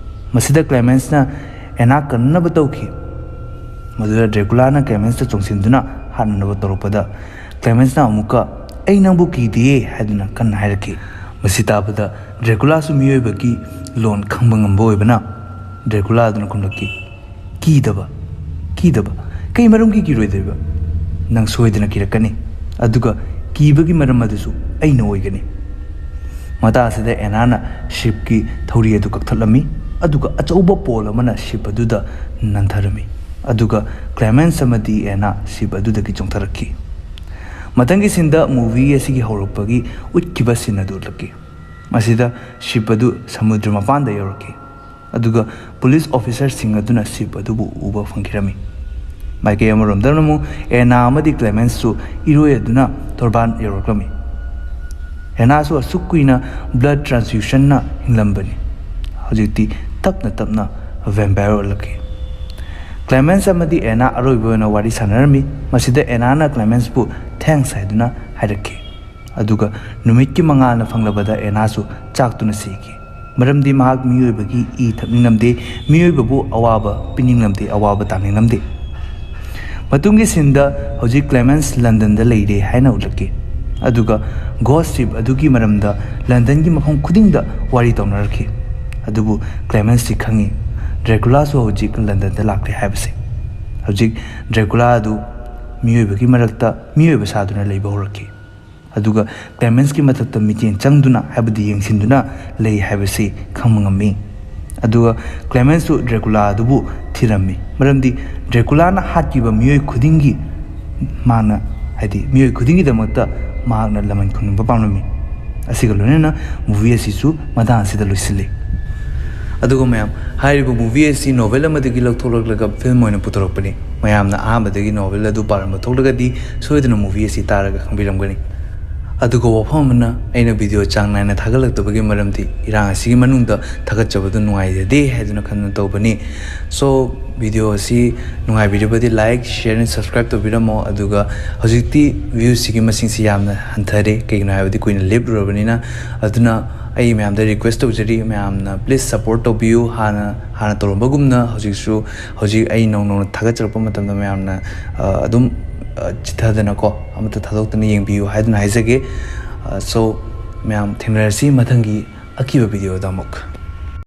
ꯃꯁꯤꯗ ꯀ꯭ꯂꯦꯃꯦꯟꯁꯅ ꯑꯦꯅꯥ ꯀꯟꯅꯕ ꯇꯧꯈꯤ꯫ ꯃꯗꯨꯗ ꯗ꯭ꯔꯦꯀꯨꯂꯥꯅ ꯀ꯭ꯂꯦꯃꯦꯟꯁꯇ ꯆꯣꯡꯁꯤꯟꯗꯨꯅ ꯍꯥꯠꯅꯅꯕ ꯇꯧꯔꯛꯄꯗ ꯀ꯭ꯂꯦꯃꯦꯟꯁꯅ ꯑꯃꯨꯛꯀ "ꯑꯩ ꯅꯪꯕꯨ ꯀꯤꯗꯦꯌꯦ" ꯍꯥꯏꯗꯨꯅ ꯀꯟꯅ ꯍꯥꯏꯔꯛꯈꯤ꯫ ꯃꯁꯤ ꯇꯥꯕꯗ ꯗ꯭ꯔꯦꯀꯨꯂꯥꯁꯨ ꯃꯤꯑꯣꯏꯕꯒꯤ ꯂꯣꯟ ꯈꯪꯕ ꯉꯝꯕ ꯑꯣꯏꯕꯅ ꯗ꯭ꯔꯦꯀꯨꯂꯥ ꯑꯗꯨꯅ ꯈꯨꯝꯂꯛꯈꯤ, "ꯀꯤꯗꯕ? ꯀꯤꯗꯕ? ꯀꯩ ꯃꯔꯝꯒꯤ ꯀꯤꯔꯣꯏꯗꯣꯏꯕ? ꯅꯪ ꯁꯣꯏꯗꯅ ꯀꯤꯔꯛꯀꯅꯤ, ꯑꯗꯨꯒ ꯀꯤꯕꯒꯤ ꯃꯔꯝ ꯑꯗꯨꯁꯨ ꯑꯩꯅ ꯑꯣꯏꯒꯅꯤ"꯫ ꯃꯇꯥꯡ ꯑꯁꯤꯗ ꯑꯦꯅꯥꯅ ꯁꯤꯞꯀꯤ ꯊꯧꯔꯤ ꯑꯗꯨ ꯀꯛꯊꯠꯂꯝꯃꯤ, ꯑꯗꯨꯒ ꯑꯆꯧꯕ ꯄꯣꯜ ꯑꯃꯅ ꯁꯤꯞ ꯑꯗꯨꯗ ꯅꯟꯊꯔꯝꯃꯤ, ꯑꯗꯨꯒ ꯀ꯭ꯂꯦꯃꯦꯟꯁ ꯑꯃꯗꯤ ꯑꯦꯅꯥ ꯁꯤꯞ ꯑꯗꯨꯗꯒꯤ ꯆꯣꯡꯊꯔꯛꯈꯤ꯫ ꯃꯊꯪꯒꯤ ꯁꯤꯟꯗ ꯃꯨꯚꯤ ꯑꯁꯤꯒꯤ ꯍꯧꯔꯛꯄꯒꯤ ꯎꯠꯈꯤꯕ ꯁꯤꯟ ꯑꯗꯨ ꯎꯠꯂꯛꯈꯤ꯫ ꯃꯁꯤꯗ ꯁꯤꯞ ꯑꯗꯨ ꯁꯃꯨꯗ꯭ꯔ ꯃꯄꯥꯟꯗ ꯌꯧꯔꯛꯈꯤ, ꯑꯗꯨꯒ ꯄꯨꯂꯤꯁ ꯑꯣꯐꯤꯁꯥꯔꯁꯤꯡ ꯑꯗꯨꯅ ꯁꯤꯞ ꯑꯗꯨꯕꯨ ꯎꯕ ꯐꯪꯈꯤꯔꯝꯃꯤ꯫ ꯃꯥꯏꯀꯩ ꯑꯃꯔꯣꯝꯗꯅ ꯑꯃꯨꯛ ꯑꯦꯅꯥ ꯑꯃꯗꯤ ꯀ꯭ꯂꯦꯃꯦꯟꯁꯁꯨ ꯏꯔꯣꯏ ꯑꯗꯨꯅ ꯇꯣꯔꯕꯥꯟ ꯌꯧꯔꯛꯂꯝꯃꯤ꯫ ꯑꯦꯅꯥꯁꯨ ꯑꯁꯨꯛ ꯀꯨꯏꯅ blood transfusionꯅ ꯍꯤꯡꯂꯝꯕꯅꯤ꯫ ꯍꯧꯖꯤꯛꯇꯤ ꯇꯞꯅ ꯇꯞꯅ vampire ꯑꯣꯜꯂꯛꯈꯤ꯫ ꯀ꯭ꯂꯦꯃꯦꯟꯁ ꯑꯃꯗꯤ ꯑꯦꯅꯥ ꯑꯔꯣꯏꯕ ꯑꯣꯏꯅ ꯋꯥꯔꯤ ꯁꯥꯟꯅꯔꯝꯃꯤ꯫ ꯃꯁꯤꯗ ꯑꯦꯅꯥꯅ ꯀ꯭ꯂꯦꯃꯦꯟꯁꯄꯨ thanks ꯍꯥꯏꯗꯨꯅ ꯍꯥꯏꯔꯛꯈꯤ꯫ ꯑꯗꯨꯒ ꯅꯨꯃꯤꯠꯀꯤ ꯃꯉꯥꯜꯅ ꯐꯪꯂꯕꯗ ꯑꯦꯅꯥꯁꯨ ꯆꯥꯛꯇꯨꯅ ꯁꯤꯈꯤ꯫ ꯃꯔꯝꯗꯤ ꯃꯍꯥꯛ ꯃꯤꯑꯣꯏꯕꯒꯤ ꯏ ꯊꯛꯅꯤꯡꯂꯝꯗꯦ, ꯃꯤꯑꯣꯏꯕꯕꯨ ꯑꯋꯥꯕ ꯄꯤꯅꯤꯡꯂꯝꯗꯦ, ꯑꯋꯥꯕ ꯇꯥꯅꯤꯡꯂꯝꯗꯦ꯫ ꯃꯇꯨꯡꯒꯤ ꯁꯤꯟꯗ ꯍꯧꯖꯤꯛ ꯀ꯭ꯂꯦꯃꯦꯟꯁ ꯂꯟꯗꯟꯗ ꯂꯩꯔꯦ ꯍꯥꯏꯅ ꯎꯠꯂꯛꯈꯤ꯫ ꯑꯗꯨꯒ ꯒꯣꯁꯤꯞ ꯑꯗꯨꯒꯤ ꯃꯔꯝꯗ ꯂꯟꯗꯟꯒꯤ ꯃꯐꯝ ꯈꯨꯗꯤꯡꯗ ꯋꯥꯔꯤ ꯇꯧꯅꯔꯛꯈꯤ꯫ ꯑꯗꯨꯕꯨ ꯀ꯭ꯂꯦꯃꯦꯟꯁꯇꯤ ꯈꯪꯉꯤ, ꯗ꯭ꯔꯦꯀꯨꯂꯥꯁꯨ ꯍꯧꯖꯤꯛ ꯂꯟꯗꯟꯗ ꯂꯥꯛꯂꯦ ꯍꯥꯏꯕꯁꯦ꯫ ꯍꯧꯖꯤꯛ ꯗ꯭ꯔꯦꯀꯨꯂꯥ ꯑꯗꯨ ꯃꯤꯑꯣꯏꯕꯒꯤ ꯃꯔꯛꯇ ꯃꯤꯑꯣꯏꯕ ꯁꯥꯗꯨꯅ ꯂꯩꯕ ꯍꯧꯔꯛꯈꯤ꯫ ꯑꯗꯨꯒ ꯀ꯭ꯂꯦꯃꯦꯟꯁꯀꯤ ꯃꯊꯛꯇ ꯃꯤꯠꯌꯦꯡ ꯆꯪꯗꯨꯅ ꯍꯥꯏꯕꯗꯤ ꯌꯦꯡꯁꯤꯟꯗꯨꯅ ꯂꯩ ꯍꯥꯏꯕꯁꯤ ꯈꯪꯕ ꯉꯝꯃꯤ꯫ ꯑꯗꯨꯒ ꯀ꯭ꯂꯦꯃꯦꯟꯁꯁꯨ ꯗ꯭ꯔꯦꯀꯨꯂꯥ ꯑꯗꯨꯕꯨ ꯊꯤꯔꯝꯃꯤ, ꯃꯔꯝꯗꯤ ꯗ꯭ꯔꯦꯀꯨꯂꯥꯅ ꯍꯥꯠꯈꯤꯕ ꯃꯤꯑꯣꯏ ꯈꯨꯗꯤꯡꯒꯤ ꯃꯍꯥꯛꯅ, ꯍꯥꯏꯗꯤ ꯃꯤꯑꯣꯏ ꯈꯨꯗꯤꯡꯒꯤꯗꯃꯛꯇ ꯃꯍꯥꯛꯅ ꯂꯃꯟ ꯈꯨꯝꯅꯕ ꯄꯥꯝꯂꯝꯃꯤ꯫ ꯑꯁꯤꯒ ꯂꯣꯏꯅꯅ movie ꯑꯁꯤꯁꯨ ꯃꯇꯥꯡ ꯑꯁꯤꯗ ꯂꯣꯏꯁꯤꯜꯂꯤ꯫ ꯑꯗꯨꯒ ꯃꯌꯥꯝ, ꯍꯥꯏꯔꯤꯕ movie ꯑꯁꯤ novel ꯑꯃꯗꯒꯤ ꯂꯧꯊꯣꯛꯂꯛꯂꯒ film ꯑꯣꯏꯅ ꯄꯨꯊꯣꯔꯛꯄꯅꯤ꯫ ꯃꯌꯥꯝꯅ ꯑꯍꯥꯟꯕꯗꯒꯤ novel ꯑꯗꯨ ꯄꯥꯔꯝꯕ ꯊꯣꯛꯂꯒꯗꯤ ꯁꯣꯏꯗꯅ movie ꯑꯁꯤ ꯇꯥꯔꯒ ꯈꯪꯕꯤꯔꯝꯒꯅꯤ꯫ ꯑꯗꯨꯒ ꯋꯥꯐꯝ ꯑꯃꯅ, ꯑꯩꯅ video ꯆꯥꯡ ꯅꯥꯏꯅ ꯊꯥꯒꯠꯂꯛꯇꯕꯒꯤ ꯃꯔꯝꯗꯤ ꯏꯔꯥꯡ ꯑꯁꯤꯒꯤ ꯃꯅꯨꯡꯗ ꯊꯥꯒꯠꯆꯕꯗꯨ ꯅꯨꯡꯉꯥꯏꯖꯗꯦ ꯍꯥꯏꯗꯨꯅ ꯈꯟꯗꯨꯅ ꯇꯧꯕꯅꯤ꯫ So, video ꯑꯁꯤ ꯅꯨꯡꯉꯥꯏꯕꯤꯔꯕꯗꯤ like, share and subscribe ꯇꯧꯕꯤꯔꯝꯃꯣ꯫ ꯑꯗꯨꯒ ꯍꯧꯖꯤꯛꯇꯤ viewꯁꯤꯒꯤ ꯃꯁꯤꯡꯁꯤ ꯌꯥꯝꯅ ꯍꯟꯊꯔꯦ, ꯀꯩꯒꯤꯅꯣ ꯍꯥꯏꯕꯗꯤ ꯀꯨꯏꯅ ꯂꯦꯞꯂꯨꯔꯕꯅꯤꯅ꯫ ꯑꯗꯨꯅ ꯑꯩ ꯃꯌꯥꯝꯗ request ꯇꯧꯖꯔꯤ, ꯃꯌꯥꯝꯅ please support ꯇꯧꯕꯤꯌꯨ꯫ ꯍꯥꯟꯅ, ꯍꯥꯟꯅ ꯇꯧꯔꯝꯕꯒꯨꯝꯅ ꯍꯧꯖꯤꯛꯁꯨ, ꯍꯧꯖꯤꯛ ꯑꯩ ꯅꯧ ꯅꯧꯅ ꯊꯥꯒꯠꯆꯔꯛꯄ ꯃꯇꯝꯗ ꯃꯌꯥꯝꯅ, ꯑ, ꯑꯗꯨꯝ, ꯑ, ꯆꯤꯊꯗꯅꯀꯣ, ꯑꯃꯠꯇ ꯊꯥꯗꯣꯛꯇꯅ ꯌꯦꯡꯕꯤꯌꯨ ꯍꯥꯏꯗꯨꯅ ꯍꯥꯏꯖꯒꯦ꯫ ꯑ, so, ꯃꯌꯥꯝ ꯊꯦꯡꯅꯔꯁꯤ ꯃꯊꯪꯒꯤ ꯑꯀꯤꯕ videoꯗ ꯑꯃꯨꯛ꯫